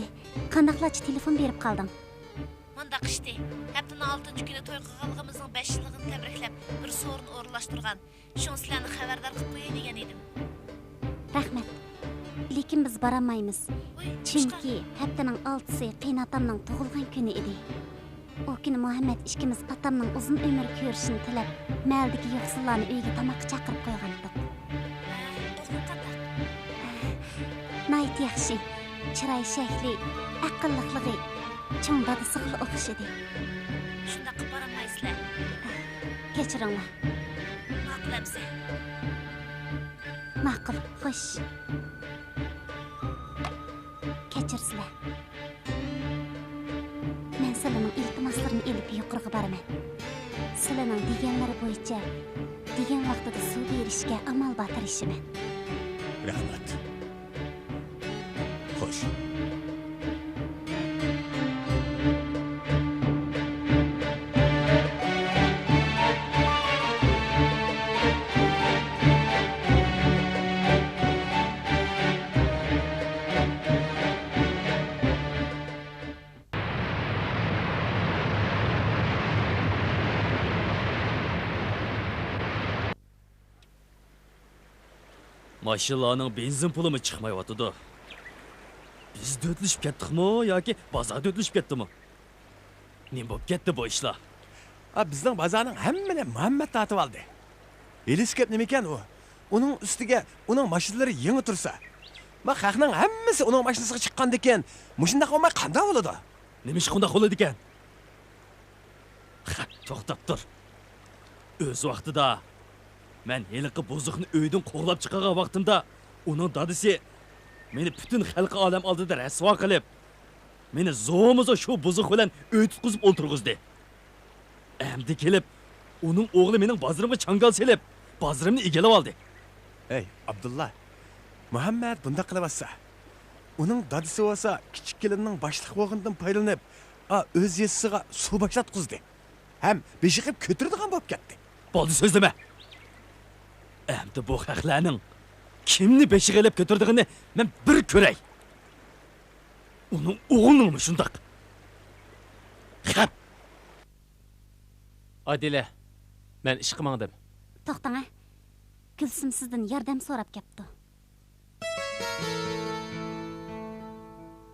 قانداقلارچە تېلېفون بېرىپ قالدىڭ؟ مۇنداق ئىشتى. ھەپتىنىڭ ئالتىنچى كۈنى توي قىلغانلىقىمىزنىڭ بەش يىللىقىنى تەبرىكلەپ، بىر سورۇن ئورۇنلاشتۇرغان. شۇڭا سىلەرنى خەۋەردار قىلىپ قوياي دېگەن ئىدىم. رەھمەت. لېكىن بىز بارالمايمىز. ۋوي، نېمىشقا؟ چۈنكى ھەپتىنىڭ ئالتىسى قېيىنئاتامنىڭ تۇغۇلغان كۈنى ئىدى. ئۇ كۈنى مۇھەممەت ئىككىمىز ئاتامنىڭ ئۇزۇن ئۆمۈر كۆرۈشىنى تىلەپ، مەھەللىدىكى يوقسۇللارنى ئۆيگە تاماققا چاقىرىپ قويغانىدۇق. ھە، ئۇ كۈن قانداق؟ ناھايىتى ياخشى. چىراي شەكلى، ئەقىللىقلىقى چوڭ دادىسىغىلا ئوخشىدى. شۇنداق قىلىپ بارالمايسىلەر. كەچۈرۈڭلار. ماقۇل ئەمىسە. ماقۇل، خوش. كەچۈرسىلە. مەن سىلىنىڭ ئىلتىماسلىرىنى ئېلىپ يۇقىرىغا بارىمەن. سىلىنىڭ دېگەنلىرى بويىچە دېگەن ۋاقتىدا سۇ بېرىشكە ئامال بار تىرىشىمەن. رەھمەت. خوش. ماشىنىلارنىڭ بېنزىن پۇلىمۇ چىقمايۋاتىدۇ. بىز دۆتلىشىپ كەتتۇقمۇ ياكى بازار دۆتلىشىپ كەتتىمۇ؟ نېمە بولۇپ كەتتى بۇ ئىشلار؟ ئا، بىزنىڭ بازارنىڭ ھەممىنى مۇھەممەت تارتىۋالدى. ھېلىسى گەپ نېمىكەن ئۇ؟ ئۇنىڭ ئۈستىگە ئۇنىڭ ماشىنىلىرى يېڭى تۇرسا. ما خەقنىڭ ھەممىسى ئۇنىڭ ماشىنىسىغا چىققاندىكىن، مۇشۇنداق بولماي قانداق بولىدۇ؟ نېمە ئىشقا ئۇنداق بولىدىكەن؟ خە، توختاپ تۇر. ئۆز ۋاقتىدا مەن ھېلىقى بۇزۇقنى ئۆيدىن قوغلاپ چىقارغان ۋاقتىمدا، ئۇنىڭ دادىسى مېنى پۈتۈن خەلقى ئالەم ئالدىدا رەسۋا قىلىپ، مېنى زورمۇزور شۇ بۇزۇق بىلەن ئۆي تۇتقۇزۇپ ئولتۇرغۇزدى. ئەمدى كېلىپ، ئۇنىڭ ئوغلى مېنىڭ بازىرىمغا چاڭگال سېلىپ، بازىرىمنى ئىگىلىۋالدى. ھەي، ئابدۇللا، مۇھەممەد بۇنداق قىلىۋاتسا، ئۇنىڭ دادىسى بولسا كىچىك كېلىننىڭ باشلىق بولغىنىدىن پايدىلىنىپ، ئا، ئۆز يېزىسىغا سۇ باشلاتقۇزدى ھەم بېشى قېپ كۆتۈرىدىغان بولۇپ كەتتى. بولدى، سۆزلىمە. ئەمدى بۇ خەقلەرنىڭ كىمنى بېشىغا ئېلىپ كۆتۈرىدىغىنىنى مەن بىر كۆرەي. ئۇنىڭ ئوغلىنىڭمۇ شۇنداق. خەپ. ئادىلە، مەن ئىشقا ماڭدىم. توختاڭ ھە. گۈلسۈم سىزدىن ياردەم سوراپ كەپتۇ.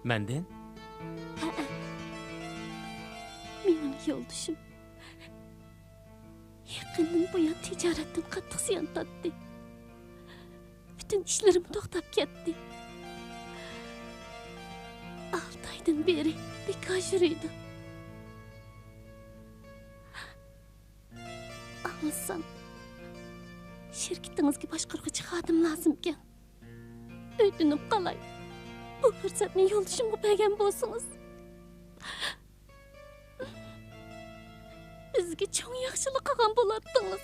مەندىن؟ ھەئە. مېنىڭ يولدىشىم يېقىندىن بۇيان تىجارەتتىن قاتتىق زىيان تارتتى. پۈتۈن ئىشلىرىمۇ توختاپ كەتتى. ئالتە ئايدىن بېرى بىكار يۈرىدۇ. ئاڭلىسام، شىركىتىڭىزگە باشقۇرغۇچى خادىم لازىمكەن. ئۆتۈنۈپ قالاي، بۇ پۇرسەتنى يولدىشىمغا بەرگەن بولسىڭىز. بىزگە چوڭ ياخشىلىق قىلغان بولاتتىڭىز.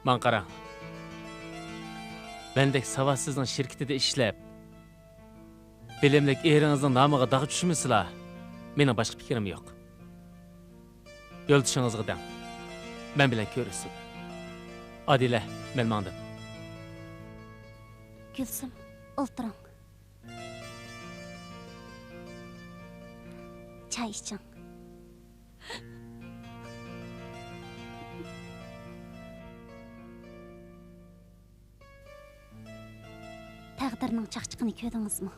ماڭا قاراڭ. مەندەك ساۋاتسىزنىڭ شىركىتىدە ئىشلەپ، بىلىملىك ئېرىڭىزنىڭ نامىغا داغ چۈشمىسىلا، مېنىڭ باشقا پىكرىم يوق. يولدىشىڭىزغا دەڭ، مەن بىلەن كۆرۈشسۇن. ئادىلە، مەن ماڭدىم. گۈلسۈم، ئولتۇرۇڭ. چاي ئىچىڭ. تەقدىرنىڭ چاقچىقىنى كۆردىڭىزمۇ؟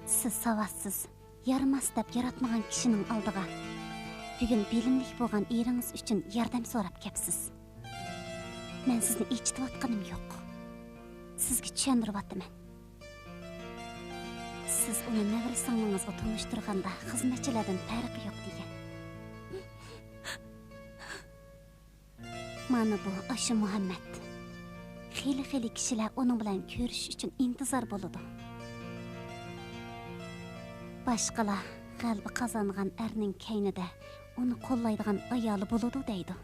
سىز ساۋاتسىز، يارىماس دەپ ياراتمىغان كىشىنىڭ ئالدىغا بۈگۈن بىلىملىك بولغان ئېرىڭىز ئۈچۈن ياردەم سوراپ كەپسىز. مەن سىزنى ئېچىتىۋاتقىنىم يوق. سىزگە چۈشەندۈرۈۋاتىمەن. سىز ئۇنى نەۋرە سىڭلىڭىزغا تونۇشتۇرغاندا خىزمەتچىلەردىن پەرقى يوق دېگەن. مانا بۇ ئاشۇ مۇھەممەد. خېلى-خېلى كىشىلەر ئۇنىڭ بىلەن كۆرۈشۈش ئۈچۈن ئىنتىزار بولىدۇ. باشقىلار غەلىبە قازانغان ئەرنىڭ كەينىدە ئۇنى قوللايدىغان ئايالى بولىدۇ دەيدۇ.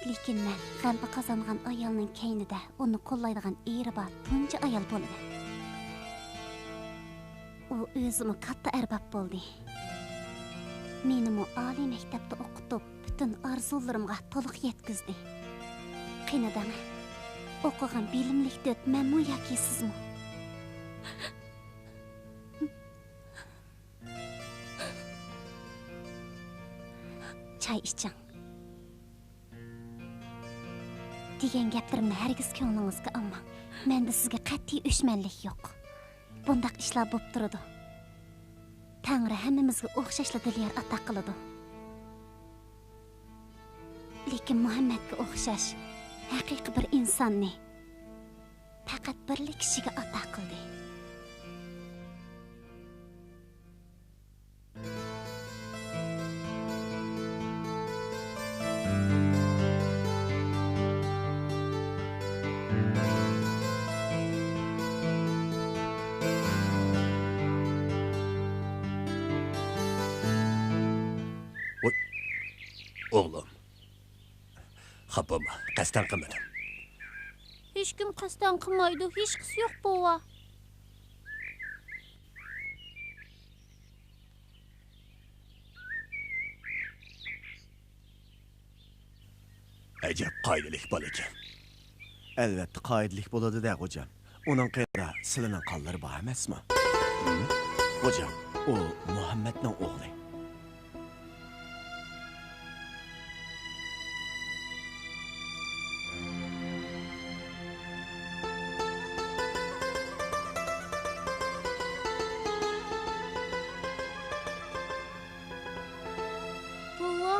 لېكىن مەن غەلىبە قازانغان ئايالنىڭ كەينىدە ئۇنى قوللايدىغان ئېرى بار تۇنجى ئايال بولىمەن. ئۇ ئۆزىمۇ كاتتا ئەرباب بولدى. مېنىمۇ ئالىي مەكتەپتە ئوقۇتۇپ، پۈتۈن ئارزۇلىرىمغا تولۇق يەتكۈزدى. قېنى دەڭە، ئوقۇغان بىلىملىك دۆت مەنمۇ ياكى سىزمۇ؟ چاي ئىچىڭ. دېگەن گەپلىرىمنى ھەرگىز كۆڭلىڭىزگە ئالماڭ. مەندە سىزگە قەتئىي ئۆچمەنلىك يوق. بۇنداق ئىشلار بولۇپ تۇرىدۇ. تەڭرى ھەممىمىزگە ئوخشاشلا دىليار ئاتا قىلىدۇ. لېكىن مۇھەممەدكە ئوخشاش ھەقىقىي بىر ئىنساننى پەقەت بىرلا كىشىگە ئاتا قىلدى. ۋوي، ئوغلۇم، خاپا بولما، قەستەن قىلمىدىم. ھېچكىم قەستەن قىلمايدۇ، ھېچقىسى يوق، بوۋا. ئەجەب قائىدىلىك بالا ئىكەن. ئەلۋەتتە قائىدىلىك بولىدۇ-دە، غوجام. ئۇنىڭ قېنىدا سىلىنىڭ قانلىرى بار ئەمەسمۇ؟ ھىم؟ غوجام، ئۇ مۇھەممەدنىڭ ئوغلى. بوۋا،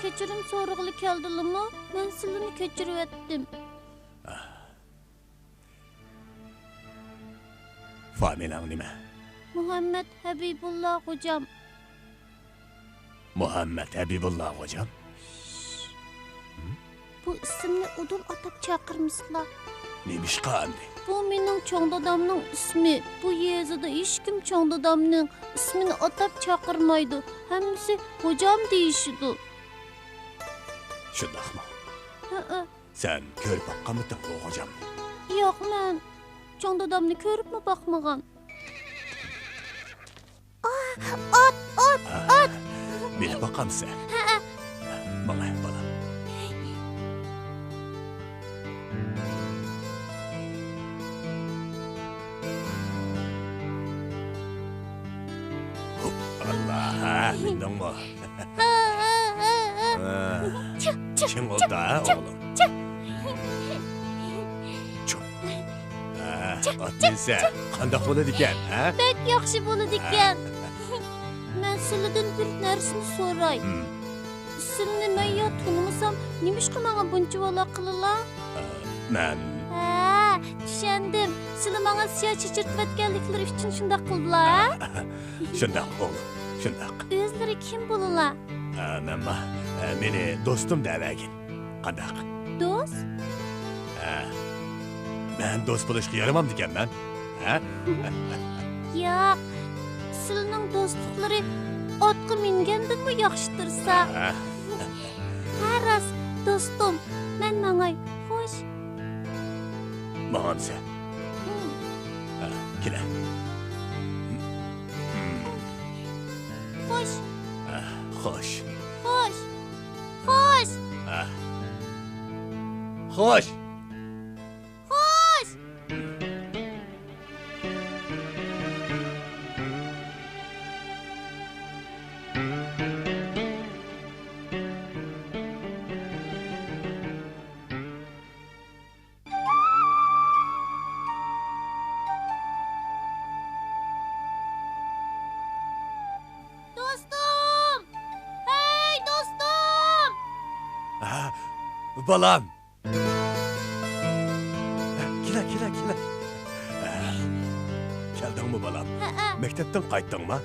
كەچۈرۈم سورىغىلى كەلدىلىمۇ؟ مەن سىلىنى كەچۈرۈۋەتتىم. فامىلەڭ نېمە؟ مۇھەممەد ھەبىبۇللا غوجام. مۇھەممەد ھەبىبۇللا غوجام؟ بۇ ئىسىمنى ئۇدۇل ئاتاپ چاقىرمىسىلا. نېمىشقا ئەمدى؟ بۇ مېنىڭ چوڭ دادامنىڭ ئىسمى. بۇ يېزىدا ھېچكىم چوڭ دادامنىڭ ئىسمىنى ئاتاپ چاقىرمايدۇ. ھەممىسى غوجام دېيىشىدۇ. شۇنداقمۇ؟ ھەئە. سەن كۆرۈپ باققانمىدىڭ بۇ غوجامنى؟ ياق، مەن چوڭ دادامنى كۆرۈپمۇ باقمىغان. ئات، ئات، ئات! مېنى باقامسەن؟ ھەئە. ماڭە، بالام. ئاللا، ھە، مىندىڭمۇ؟ ھە، ھە، ھە، ھە. ھە. چىڭ ئولتۇر، ھە، ئوغلۇم. چىڭ. ھە، ئات مىنسە، قانداق بولىدىكەن، ھە؟ بەك ياخشى بولىدىكەن. ھە. مەن سىلىدىن بىر نەرسىنى سوراي. ھىم. سىلىنى مەن يا تونۇمىسام، نېمىشقا ماڭا بۇنچە ۋالا قىلىلا؟ ئە، مەن. ھە، چۈشەندىم. سىلى ماڭا سىيا چېچىرتىۋەتكەنلىكلىرى ئۈچۈن شۇنداق قىلدىلا، ھە؟ شۇنداق، ئوغلۇم، شۇنداق. ئۆزلىرى كىم بولىلا؟ ئە، مەنما، ئە، مېنى دوستۇم دەۋەرگىن. قانداق؟ دوست؟ ھە. مەن دوست بولۇشقا يارىمامدىكەنمەن؟ ھە؟ ياق. سىلىنىڭ دوستلۇقلىرى ئاتقا مىنگەندىنمۇ ياخشى تۇرسا. ھە. ھە، راست، دوستۇم. مەن ماڭاي. خوش. ماڭامسەن؟ ھىم. ھە، كېلە. خوش. ھە، خوش. خوش. خوش. ھە. خوش. خوش. دوستۇم! ھەي، دوستۇم! ھە، بالام! كېلە، كېلە، كېلە. كەلدىڭمۇ، بالام؟ ھەئە. مەكتەپتىن قايتتىڭمۇ؟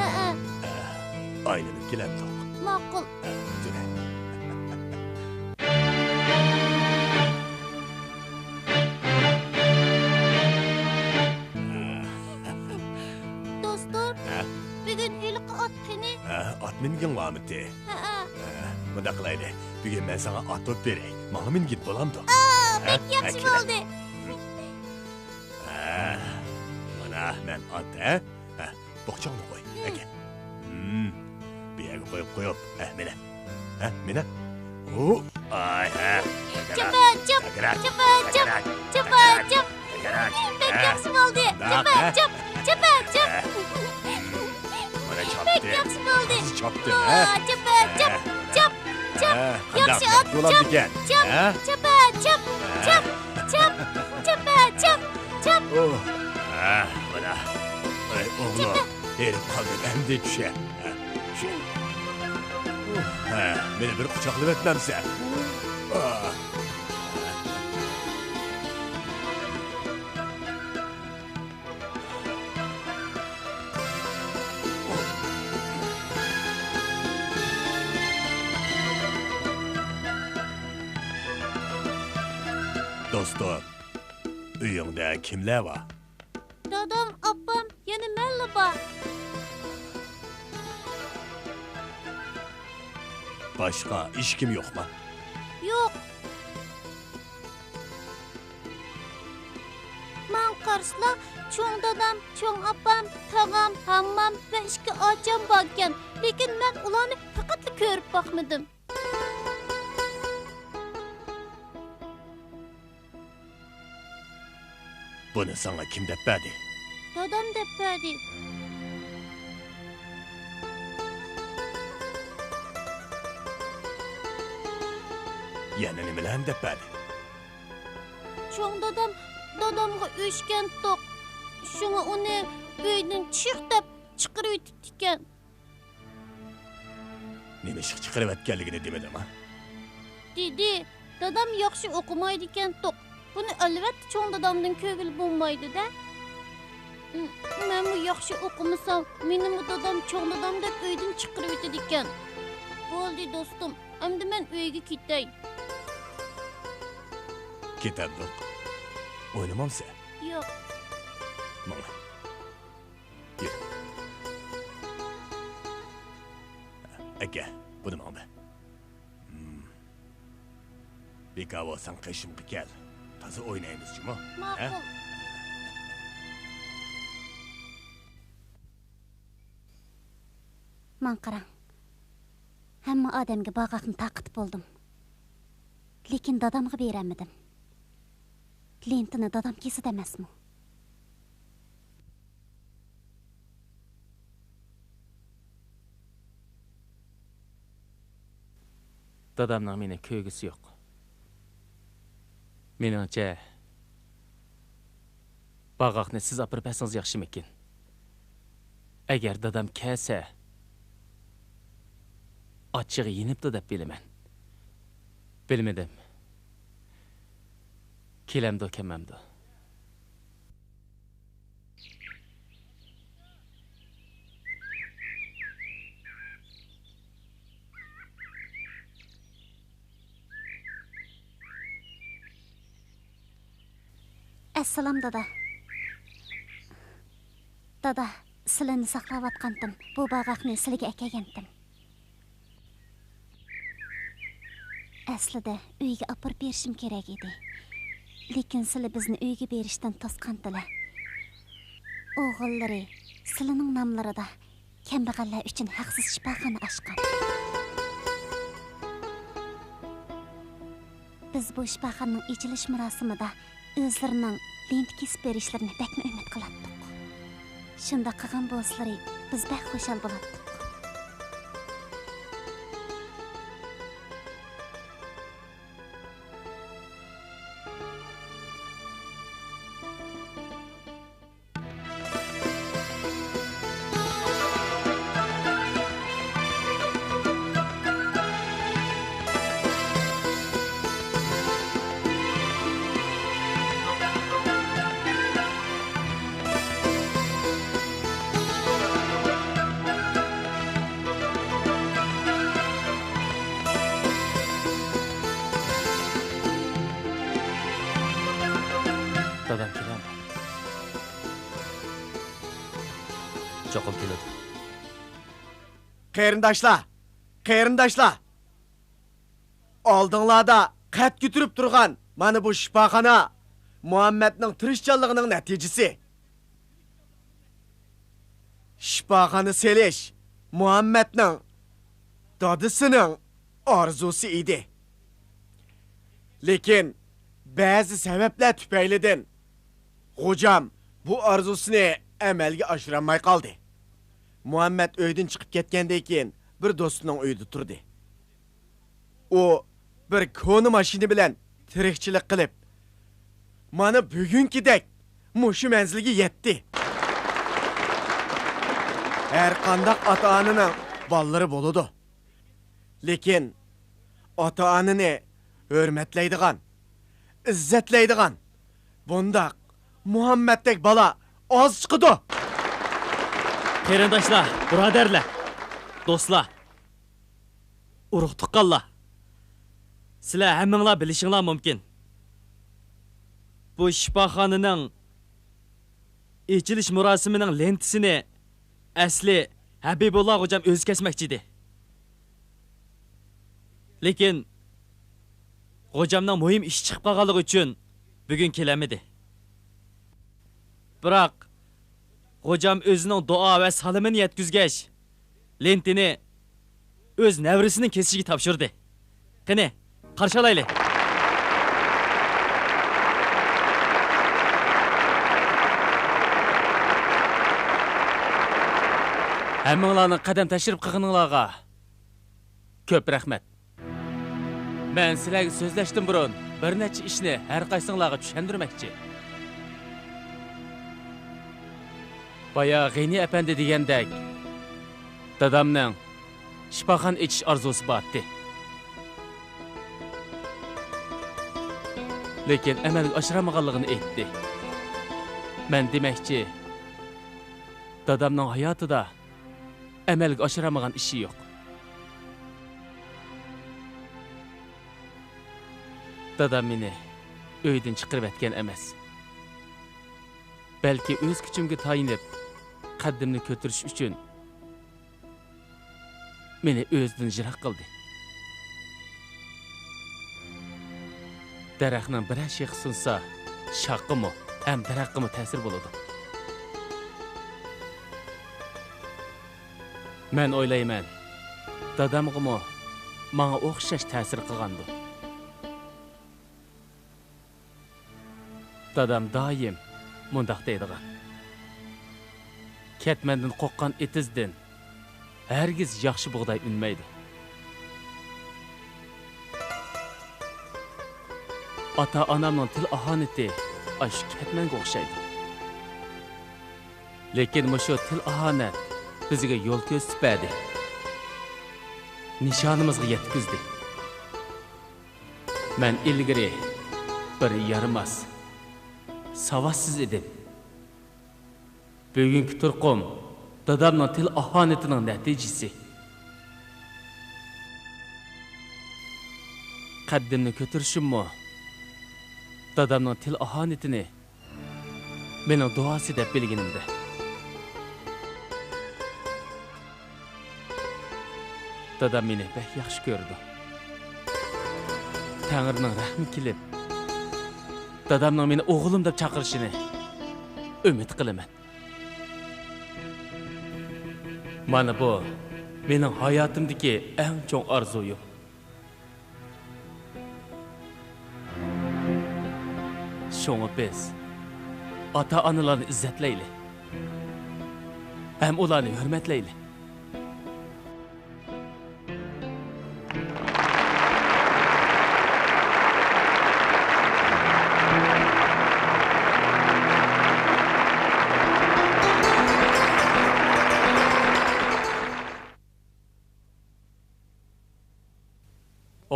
ھەئە. ئايلىنىپ كېلەمدۇق؟ ماقۇل. دوستۇم، ھە؟ بۈگۈن ھېلىقى ئات قېنى؟ ھە، ئات مىنگىڭ بارمىتى؟ ھەئە. ھە، مۇنداق قىلايلى، بۈگۈن مەن ساڭا ئات بولۇپ بېرەي، ماڭا مىنگىن بولامدۇ؟ ئا، ھە؟ بەك ياخشى بولدى. ھە، مانا مەن ئات، ھە؟ ھە، بوخچاڭنى قوي. ھىم. ئەكەل. ھىم. بۇ يەرگە قويۇپ، قويۇپ. ھە، مېنە. ھە، مېنە. ھۇ، ئاي، ھە. چاپا، چاپ، چاپا، چاپ، چاپا، چاپ. بەك ياخشى بولدى. چاپا، چاپ، چاپا، چاپ. مانا چاپتى. بەك ياخشى بولدى. چاپتى، ھە؟ ۋا، چاپا، چاپ، چاپ، چاپ. ھە، ياخشى ئات، چاپ، چاپ، چاپا، چاپ، چاپ، چاپ، چاپا، چاپ، چاپ. ھە، مانا. ئەي، ئوغلۇم، ھېرىپ قالدىم، ئەمدى چۈشە. ھە، چۈشە. ھە، مېنى بىر قۇچاقلىۋەتمەمسەن؟ دوستۇم، ئۆيۈڭدە كىملەر بار؟ دادام، ئاپام، يەنە مەنلا بار. باشقا ھېچكىم يوقما؟ يوق. ماڭا قارىسىلا، چوڭ دادام، چوڭ ئاپام، تاغام، ھاممام ۋە ئىككى ئاچام باركەن، لېكىن مەن ئۇلارنى پەقەتلا كۆرۈپ باقمىدىم. بۇنى ساڭا كىم دەپ بەردى؟ دادام دەپ بەردى. يەنە نېمىلەرنى دەپ بەردى؟ چوڭ دادام دادامغا ئۆچكەنتۇق. شۇڭا ئۇنى ئۆيدىن چىق دەپ چىقىرىۋېتىپتىكەن. نېمىشقا چىقىرىۋەتكەنلىكىنى دېمىدىما؟ دېدى، دادام ياخشى ئوقۇمايدىكەنتۇق. بۇنى ئەلۋەتتە چوڭ دادامدىن كۆرگىلى بولمايدۇ-دە. مەنمۇ ياخشى ئوقۇمىسام، مېنىمۇ دادام، چوڭ دادام دەپ ئۆيدىن چىقىرىۋېتىدىكەن. بولدى، دوستۇم، ئەمدى مەن ئۆيگە كېتەي. كېتەمدۇق؟ ئوينىمامسەن؟ ياق. ماڭا. يۈر. ئەكە، بۇنى ماڭا بەر. ھىم. بىكار بولساڭ قېشىمغا كەل. تازا ئوينايمىز جۇمۇ. ھە؟ ماقۇل. ماڭا قاراڭ. ھەممە ئادەمگە باغاقنى تارقىتىپ بولدۇم. لېكىن دادامغا بېرەلمىدىم. لېنتىنى دادام كېسىدۇ ئەمەسمۇ؟ دادامنىڭ مېنى كۆرگۈسى يوق. مېنىڭچە، باغاقنى سىز ئاپىرىپ بەرسىڭىز ياخشىمىكىن؟ ئەگەر دادام كەلسە، ئاچچىقى يېنىپتۇ دەپ بىلىمەن. بىلمىدىم. كېلەمدۇ، كەلمەمدۇ؟ ئەسسالام، دادا. دادا، سىلىنى ساقلاۋاتقانتىم، بۇ باغاقنى سىلىگە ئەكەلگەنتىم. ئەسلىدە ئۆيگە ئاپىرىپ بېرىشىم كېرەك ئىدى. لېكىن سىلى بىزنى ئۆيگە بېرىشتىن توسقانتىلە. ئوغۇللىرى سىلىنىڭ ناملىرىدا كەمبەغەللەر ئۈچۈن ھەقسىز شىپاخانا ئاچقان. بىز بۇ شىپاخانىنىڭ ئېچىلىش مۇراسىمىدا ئۆزلىرىنىڭ لېنتە كېسىپ بېرىشلىرىنى بەكمۇ ئۈمىد قىلاتتۇق. شۇنداق قىلغان بولسىلىرى، بىز بەك خۇشال بولاتتۇق. دادام كېلەمدۇ؟ چوقۇم كېلىدۇ. قېرىنداشلار! قېرىنداشلار! ئالدىڭلاردا قەد كۆتۈرۈپ تۇرغان مانا بۇ شىپاخانا مۇھەممەدنىڭ تىرىشچانلىقىنىڭ نەتىجىسى. شىپاخانا سېلىش مۇھەممەدنىڭ دادىسىنىڭ ئارزۇسى ئىدى. لېكىن بەزى سەۋەبلەر تۈپەيلىدىن خوجام بۇ ئارزۇسىنى ئەمەلگە ئاشۇرالماي قالدى. مۇھەممەد ئۆيدىن چىقىپ كەتكەندىن كېيىن بىر دوستىنىڭ ئۆيىدە تۇردى. ئۇ بىر كونا ماشىنا بىلەن تىرىكچىلىك قىلىپ، مانا بۈگۈنكىدەك مۇشۇ مەنزىلگە يەتتى. ھەر قانداق ئاتا-ئانىنىڭ بالىلىرى بولىدۇ. لېكىن ئاتا-ئانىنى ھۆرمەتلەيدىغان، ئىززەتلەيدىغان بۇنداق مۇھەممەتتەك بالا ئاز چىقىدۇ. قېرىنداشلار، بۇرادەرلەر، دوستلار، ئۇرۇق-تۇغقانلار، سىلەر ھەممىڭلار بىلىشىڭلار مۇمكىن، بۇ شىپاخانىنىڭ ئېچىلىش مۇراسىمىنىڭ لېنتىسىنى ئەسلى ھەبىبۇللا غوجام ئۆزى كەسمەكچى ئىدى. لېكىن غوجامنىڭ مۇھىم ئىشى چىقىپ قالغانلىقى ئۈچۈن بۈگۈن كېلەلمىدى. بىراق، غوجام ئۆزىنىڭ دۇئا ۋە سالىمىنى يەتكۈزگەچ، لېنتىنى ئۆز نەۋرىسىنىڭ كېسىشىگە تاپشۇردى. قېنى، قارشى ئالايلى! ھەممىڭلارنىڭ قەدەم تەشرىپ قىلغىنىڭلارغا كۆپ رەھمەت. مەن سىلەرگە سۆزلەشتىن بۇرۇن بىر نەچچە ئىشنى ھەر قايسىڭلارغا چۈشەندۈرمەكچى. بايا غېنى ئەپەندى دېگەندەك، دادامنىڭ شىپاخانا ئېچىش ئارزۇسى بارتتى. لېكىن ئەمەلگە ئاشۇرالمىغانلىقىنى ئېيتتى. مەن دېمەكچى، دادامنىڭ ھاياتىدا ئەمەلگە ئاشۇرالمىغان ئىشى يوق. دادام مېنى ئۆيدىن چىقىرىۋەتكەن ئەمەس. بەلكى ئۆز كۈچۈمگە تايىنىپ، قەددىمنى كۆتۈرۈش ئۈچۈن مېنى ئۆزىدىن يىراق قىلدى. دەرەخنىڭ بىرەر شېخى سۇنسا، شاخقىمۇ ھەم دەرەخكىمۇ تەسىر بولىدۇ. مەن ئويلايمەن، دادامغىمۇ ماڭا ئوخشاش تەسىر قىلغاندۇ. دادام دائىم مۇنداق دەيدىغان: «كەتمەندىن قوققان ئېتىزدىن ھەرگىز ياخشى بۇغداي ئۈنمەيدۇ.» ئاتا-ئانامنىڭ تىل-ئاھانىتى ئاشۇ كەتمەنگە ئوخشايدۇ. لېكىن مۇشۇ تىل-ئاھانەت بىزگە يول كۆرسىتىپ بەردى. نىشانىمىزغا يەتكۈزدى. مەن ئىلگىرى بىر يارىماس، ساۋاتسىز ئىدىم. بۈگۈنكى تۇرقۇم دادامنىڭ تىل-ئاھانىتىنىڭ نەتىجىسى. قەددىمنى كۆتۈرۈشۈممۇ دادامنىڭ تىل-ئاھانىتىنى مېنىڭ دۇئاسى دەپ بىلگىنىمدە. دادام مېنى بەك ياخشى كۆرىدۇ. تەڭرىنىڭ رەھمى كېلىپ، دادامنىڭ مېنى ئوغلۇم دەپ چاقىرىشىنى ئۈمىد قىلىمەن. مانا بۇ مېنىڭ ھاياتىمدىكى ئەڭ چوڭ ئارزۇيۇم. شۇڭا بىز ئاتا-ئانىلارنى ئىززەتلەيلى ھەم ئۇلارنى ھۆرمەتلەيلى.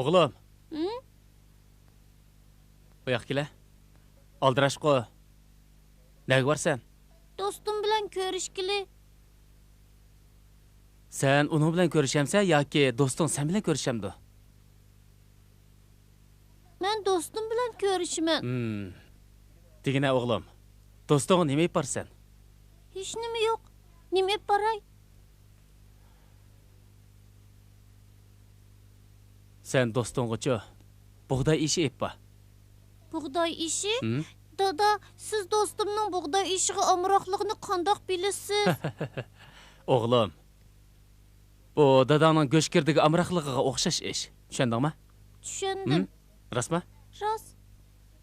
ئوغلۇم. ھىم؟ بۇ ياققا كېلە. ئالدىراشقۇ. نەگە بارسەن؟ دوستۇم بىلەن كۆرۈشكىلى. سەن ئۇنىڭ بىلەن كۆرۈشەمسەن ياكى دوستۇڭ سەن بىلەن كۆرۈشەمدۇ؟ مەن دوستۇم بىلەن كۆرۈشىمەن. ھىم. دېگىنە ئوغلۇم، دوستۇڭغا نېمە ئېلىپ بارىسەن؟ ھېچنېمە يوق. نېمە ئېلىپ باراي؟ سەن دوستۇڭغىچۇ بۇغداي ئېشى ئېلىپ بار. بۇغداي ئېشى؟ ھىم؟ دادا، سىز دوستۇمنىڭ بۇغداي ئېشىغا ئامراقلىقىنى قانداق بىلىسىز؟ ئوغلۇم، بۇ داداڭنىڭ گۆشكىردىگە ئامراقلىقىغا ئوخشاش ئىش. چۈشەندىڭما؟ چۈشەندىم. ھىم؟ راستما؟ راست.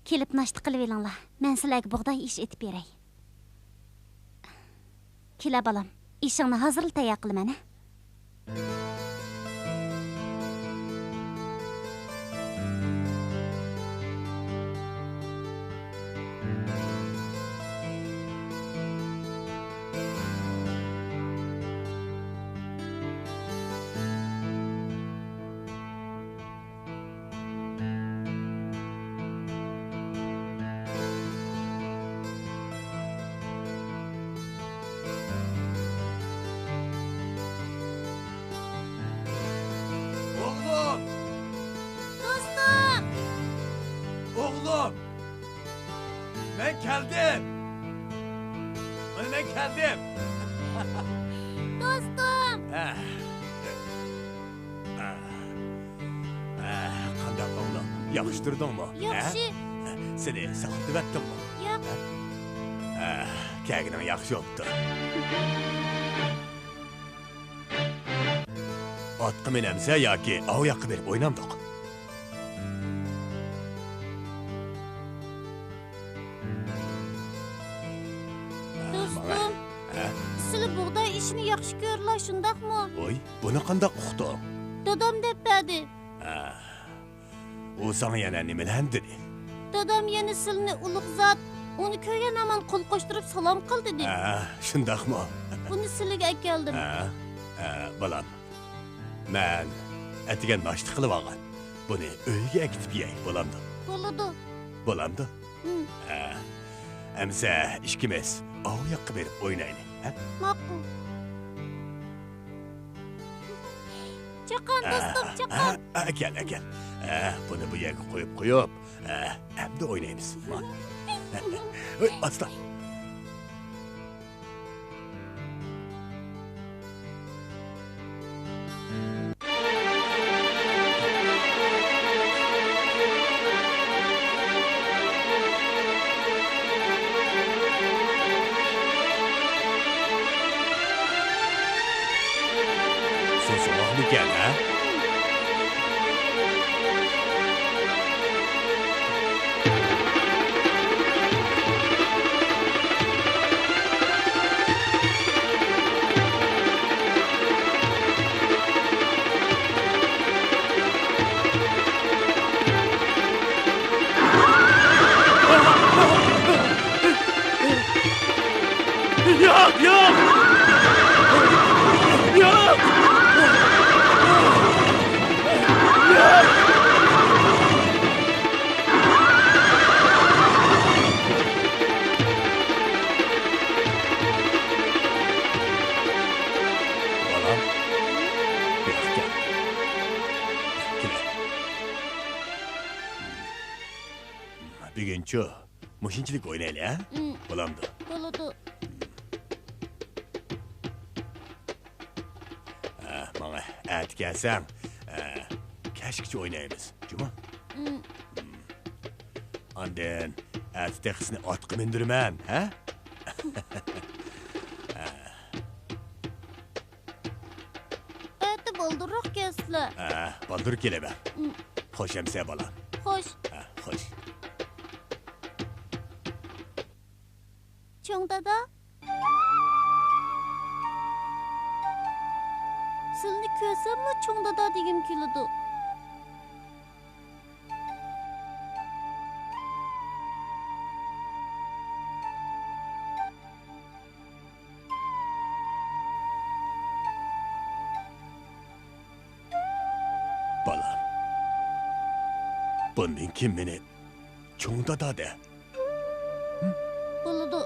كېلىپ ناشتا قىلىۋېلىڭلار. مەن سىلەرگە بۇغداي ئېشى ئېتىپ بېرەي. كېلە بالام، ئېشىڭنى ھازىرلا تەييار قىلىمەن، ھە؟ ئوغلۇم! دوستۇم! ئوغلۇم! مەن كەلدىم! مانا مەن كەلدىم! دوستۇم! ھە. ئە، قانداق ئوغلۇم؟ ياخشى تۇردۇڭمۇ؟ ياخشى. ھە؟ سېنى ساقلىتىۋەتتىممۇ؟ ياق. ھە؟ ئە، كەلگىنىڭ ياخشى بوپتۇ. ئاتقا مىنەمسە ياكى ئاۋۇ ياققا بېرىپ ئوينامدۇق؟ دوستۇم، ھە؟ سىلى بۇغداي ئېشىنى ياخشى كۆرىلا، شۇنداقمۇ؟ ۋوي، بۇنى قانداق ئۇقتۇڭ؟ دادام دەپ بەردى. ھە. ئۇ ساڭا يەنە نېمىلەرنى دېدى؟ دادام يەنە سىلىنى ئۇلۇغ زات، ئۇنى كۆرگەن ھامان قول قوشتۇرۇپ سالام قىل دېدى. ھە، شۇنداقمۇ؟ بۇنى سىلىگە ئەكەلدىم. ھە، ھە، بالام. مەن ئەتىگەن ناشتا قىلىۋالغان. بۇنى ئۆيگە ئەكېتىپ يەي، بولامدۇ؟ بولىدۇ. بولامدۇ؟ ھىم. ھە. ئەمسە ئىككىمىز ئاۋۇ ياققا بېرىپ ئوينايلى. ھە؟ ماقۇل. چاقان، ئە، دوستۇم، ئە، چاقان. ئە، ئەكەل، ئەكەل. ئە، بۇنى بۇ يەرگە قويۇپ قويۇپ، ئە، ئەمدى ئوينايمىز. ھوي، ئاستا. سۇ سوغۇقمىكەن، ھە؟ ياق، ياق! ياق! ياق! بالام، بۇياققا كەل. كېلە. بۈگۈنچۇ مۇشۇنچىلىك ئوينايلى، ھە؟ ئىم. بولامدۇ؟ بولىدۇ. ھە، ماڭا ئەتە كەلسەڭ، ھە، كەچكىچە ئوينايمىز، جۇمۇ؟ ئىم. ئاندىن ئەتە تېخى سېنى ئاتقا مىندۈرىمەن، ھە؟ ئەتە بالدۇرراق كەلسىلە. ھە، بالدۇر كېلىمەن. ئىم. خوش ئەمىسە، بالام. خوش. ھە، خوش. چوڭ دادا. سىلىنى كۆرسەملا چوڭ دادا دېگۈم كېلىدۇ. بالام، بۇندىن كېيىن مېنى چوڭ دادا دە. بولىدۇ.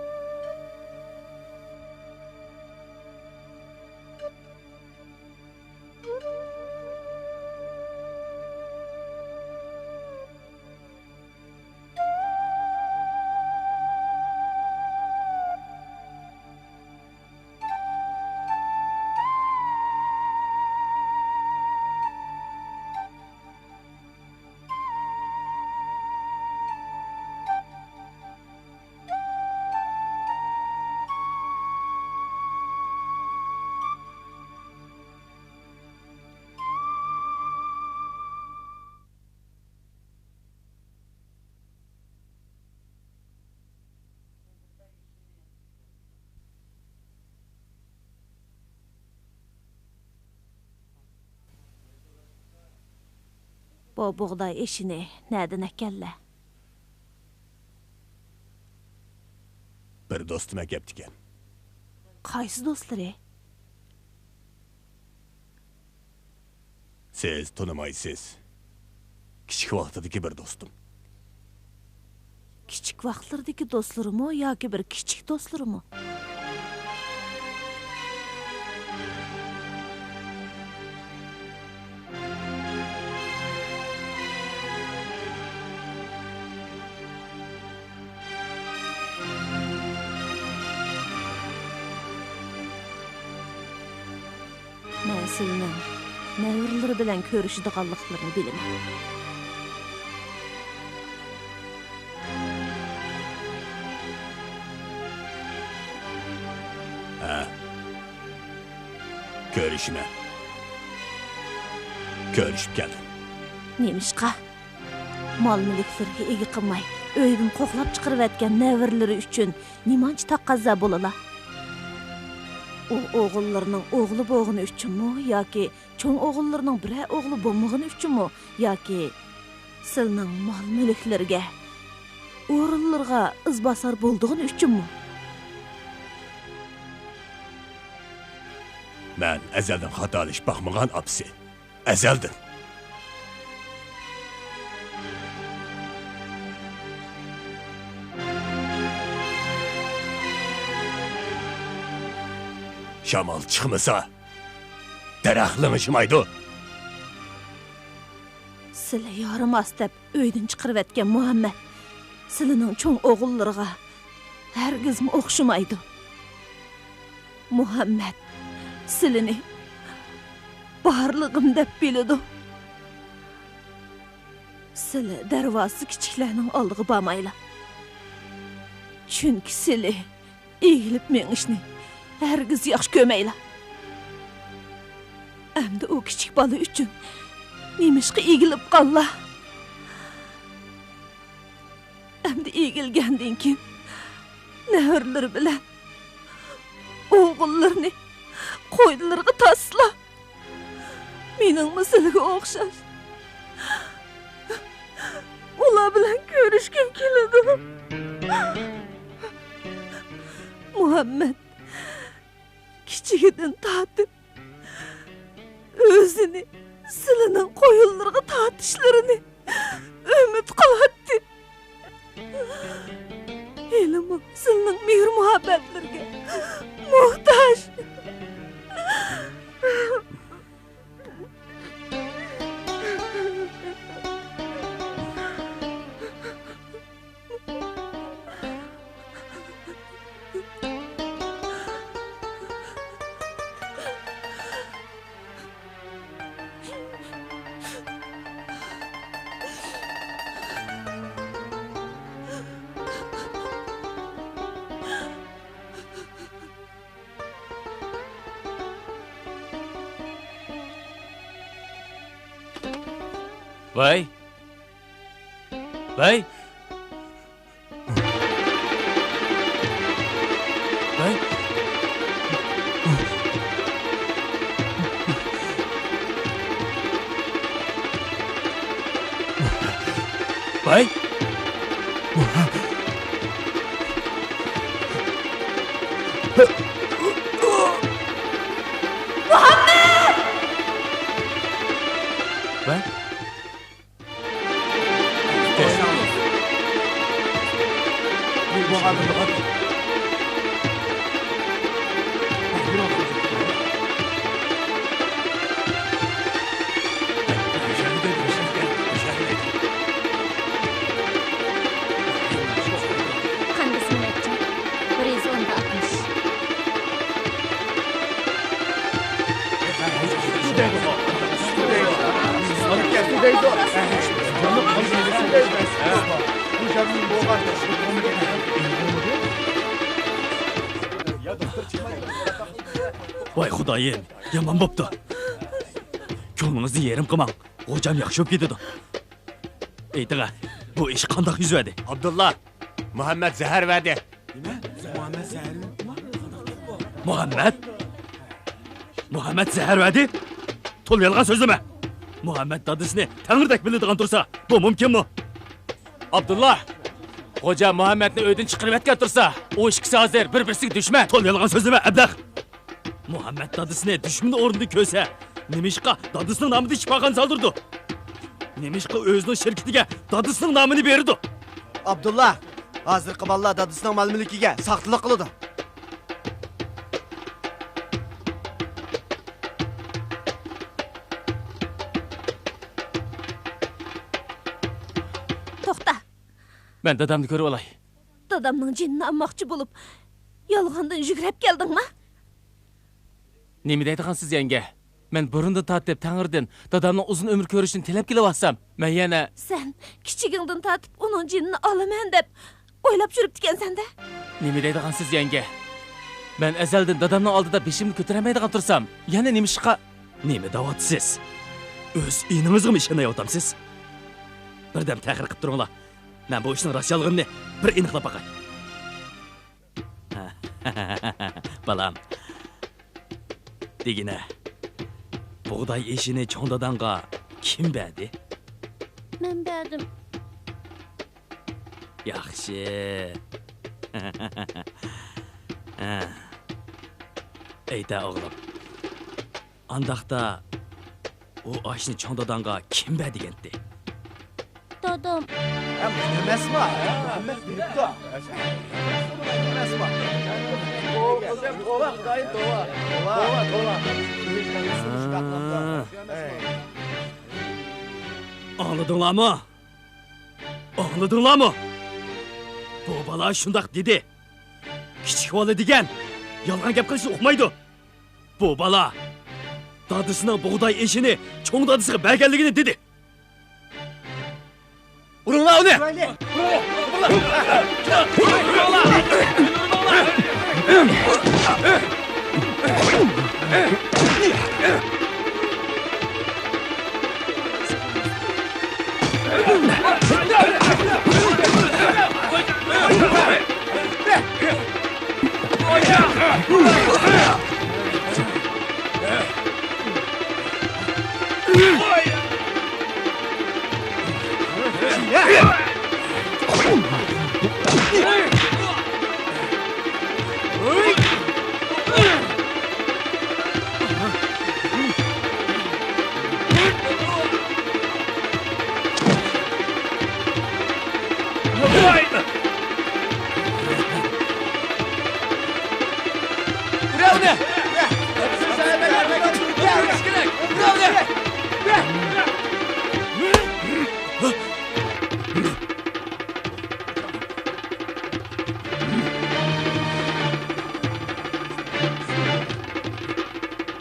بۇ بۇغداي ئېشىنى نەدىن ئەكەللە؟ بىر دوستۇم ئەكەپتىكەن. قايسى دوستلىرى؟ سىز تونۇمايسىز. كىچىك ۋاقتىدىكى بىر دوستۇم. كىچىك ۋاقىتلىرىدىكى دوستلىرىمۇ ياكى بىر كىچىك دوستلىرىمۇ؟ مەن سىلىنىڭ نەۋرىلىرى بىلەن كۆرۈشىدىغانلىقلىرىنى بىلىمەن. ھە. كۆرۈشىمەن. كۆرۈشۈپ كەلدىم. نېمىشقا؟ مال-مۈلۈكلىرىگە ئىگە قىلماي، ئۆيدىن قوغلاپ چىقىرىۋەتكەن نەۋرىلىرى ئۈچۈن نېمانچە تەقەززا بولىلا؟ ئۇ ئوغۇللىرىنىڭ ئوغلى بولغىنى ئۈچۈنمۇ ياكى چوڭ ئوغۇللىرىنىڭ بىرەر ئوغلى بولمىغىنى ئۈچۈنمۇ ياكى سىلىنىڭ مال-مۈلۈكلىرىگە، ئورۇنلىرىغا ئىزباسار بولىدىغىنى ئۈچۈنمۇ؟ مەن ئەزەلدىن خاتالىشىپ باقمىغان، ئاپىسى. ئەزەلدىن. جامال چىقمىسا، دەرەخ لىڭشىمايدۇ. سىلى يارىماس دەپ ئۆيدىن چىقىرىۋەتكەن مۇھەممەد سىلىنىڭ چوڭ ئوغۇللىرىغا ھەرگىزمۇ ئوخشىمايدۇ. مۇھەممەد سىلىنى بارلىقىم دەپ بىلىدۇ. سىلى دەرۋازىسى كىچىكلەرنىڭ ئالدىغا بارمايلا. چۈنكى سىلى ئېگىلىپ مېڭىشنى ھەرگىز ياخشى كۆرمەيلا. ئەمدى ئۇ كىچىك بالا ئۈچۈن نېمىشقا ئېگىلىپ قاللا؟ ئەمدى ئېگىلگەندىن كېيىن نەۋرىلىرى بىلەن ئوغۇللىرىنى قوينىلىرىغا تارتسىلا، مېنىڭمۇ سىلىگە ئوخشاش ئۇلار بىلەن كۆرۈشكۈم كېلىدۇ. مۇھەممەد كىچىكىدىن تارتىپ ئۆزىنى سىلىنىڭ قويۇنلىرىغا تارتىشلىرىنى ئۈمىد قىلاتتى. ھېلىمۇ سىلىنىڭ مېھىر-مۇھەببەتلىرىگە موھتاج. ۋاي! ۋاي! ۋاي! ۋاي! ۋاي! قان بېسىمى نەچچە؟ بىر يۈز ئوندا ئاتمىش. ۋاي خۇدايىم، يامان بوپتۇ. كۆڭلىڭىزنى يېرىم قىلماڭ، غوجام ياخشى بولۇپ كېتىدۇ. ئېيتىڭە، بۇ ئىش قانداق يۈز بەردى؟ ئابدۇللا، مۇھەممەد زەھەر بەردى. نېمە؟ مۇھەممەد زەھەر؟ مۇھەممەد؟ مۇھەممەد زەھەر بەردى؟ تولا يالغان سۆزلىمە! مۇھەممەد دادىسىنى تەڭرىدەك بىلىدىغان تۇرسا، بۇ مۇمكىنمۇ؟ ئابدۇللا! خوجا مۇھەممەدنى ئۆيدىن چىقىرىۋەتكەن تۇرسا، ئۇ ئىككىسى ھازىر بىر-بىرسىگە دۈشمەن. تولا يالغان سۆزلىمە، ئەبلەخ! مۇھەممەد دادىسىنى دۈشمىنى ئورنىدا كۆرسە، نېمىشقا دادىسىنىڭ نامىدا شىپاخانا سالدۇرىدۇ؟ نېمىشقا ئۆزىنىڭ شىركىتىگە دادىسىنىڭ نامىنى بېرىدۇ؟ ئابدۇللا، ھازىرقى بالىلار دادىسىنىڭ مال-مۈلكىگە ساختىلىق قىلىدۇ. توختا! مەن دادامنى كۆرۈۋالاي. دادامنىڭ جېنىنى ئالماقچى بولۇپ، يالغاندىن يۈگرەپ كەلدىڭما؟ نېمە دەيدىغانسىز، يەڭگە؟ مەن بۇرۇندىن تارتىپ تەڭرىدىن دادامنىڭ ئۇزۇن ئۆمۈر كۆرۈشىنى تىلەپ كېلىۋاتسام، مەن يەنە... سەن كىچىكىڭدىن تارتىپ ئۇنىڭ جېنىنى ئالىمەن دەپ ئويلاپ يۈرۈپتىكەنسەن-دە. نېمە دەيدىغانسىز، يەڭگە؟ مەن ئەزەلدىن دادامنىڭ ئالدىدا بېشىمنى كۆتۈرەلمەيدىغان تۇرسام، يەنە نېمىشقا؟ نېمە دەۋاتىسىز؟ ئۆز ئىنىڭىزغىمۇ ئىشەنمەيۋاتامسىز؟ بىردەم تەخىر قىپ تۇرۇڭلار. مەن بۇ ئىشنىڭ راست-يالغىنىنى بىر ئېنىقلاپ باقاي. بالام، دېگىنە، بۇغداي ئېشىنى چوڭ داداڭغا كىم بەردى؟ مەن بەردىم. ياخشى. ئېيتە، ئوغلۇم. ئانداقتا، ئۇ ئاشنى چوڭ داداڭغا كىم بەر دېگەنتى؟ دادام. ھە، مەن ئەمەسما؟ ھە، مۇھەممەد بېرىپتۇ. ئەمەسما؟ ئاڭلىدىڭلارمۇ؟ ئاڭلىدىڭلارمۇ؟ بۇ بالا شۇنداق دېدى. كىچىك بالا دېگەن يالغان گەپ قىلىشنى ئۇقمايدۇ. بۇ بالا دادىسىنىڭ بۇغداي ئېشىنى چوڭ دادىسىغا بەرگەنلىكىنى دېدى. ئۇرۇڭلار ئۇنى!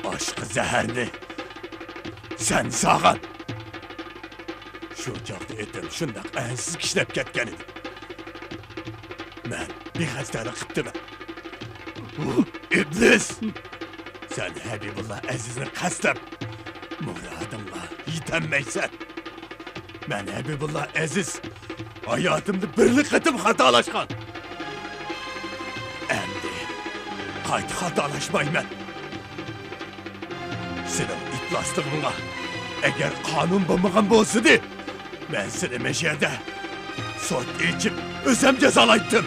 باشقا زەھەرنى سەن سالغان. شۇ چاغدا ئېتىم شۇنداق ئەنسىز كىشنەپ كەتكەن ئىدى. مەن بىخەستەلىك قىپتىمەن. ئۇ ئىبلىس! سەن ھەبىبۇللا ئەزىزنى قەستلەپ، مۇرادىڭغا يېتەلمەيسەن. مەن ھەبىبۇللا ئەزىز ھاياتىمدا بىرلا قېتىم خاتالاشقان. ئەمدى قايتا خاتالاشمايمەن. سېنىڭ ئىپلاسلىقىڭغا ئەگەر قانۇن بولمىغان بولسىدى، مەن سېنى مەشەدە سوت ئېچىپ ئۆزۈم جازالايتتىم.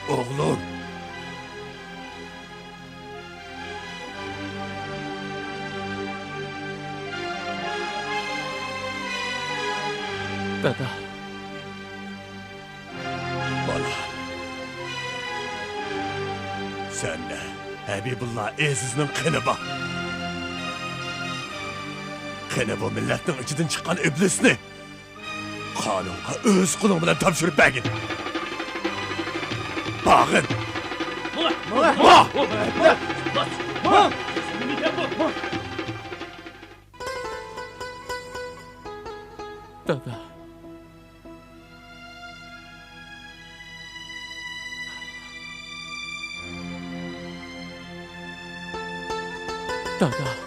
ئوغلۇم. دادا. بالا. سەندە ھەبىبۇللا ئەزىزنىڭ قېنى بار. قېنى بۇ مىللەتنىڭ ئىچىدىن چىققان ئىبلىسنى قانۇنغا ئۆز قولۇڭ بىلەن تاپشۇرۇپ بەرگىن. بارغىن. دادا. دادا.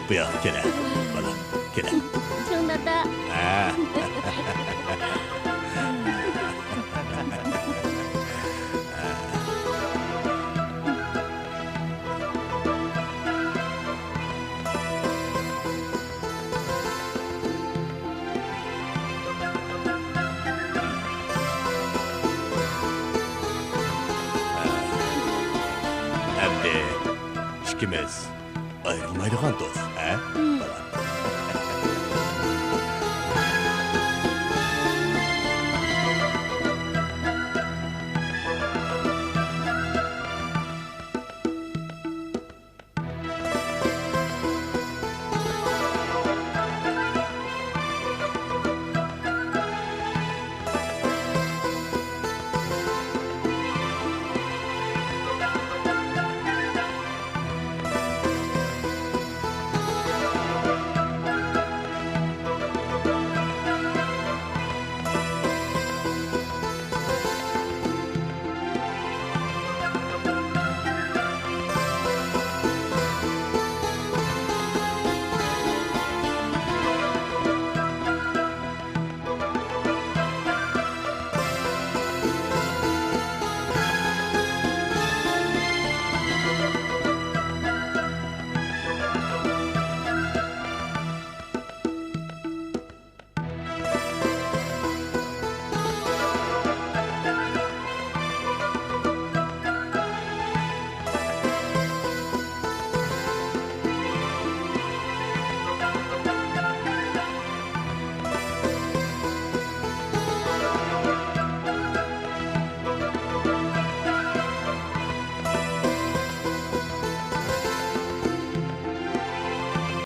بۇ ياققا كېلە، بالام، كېلە. چوڭ دادا. ھە. ئەمدى ئىككىمىز ئايرىلمايدىغان دوست، ھە؟ بالام.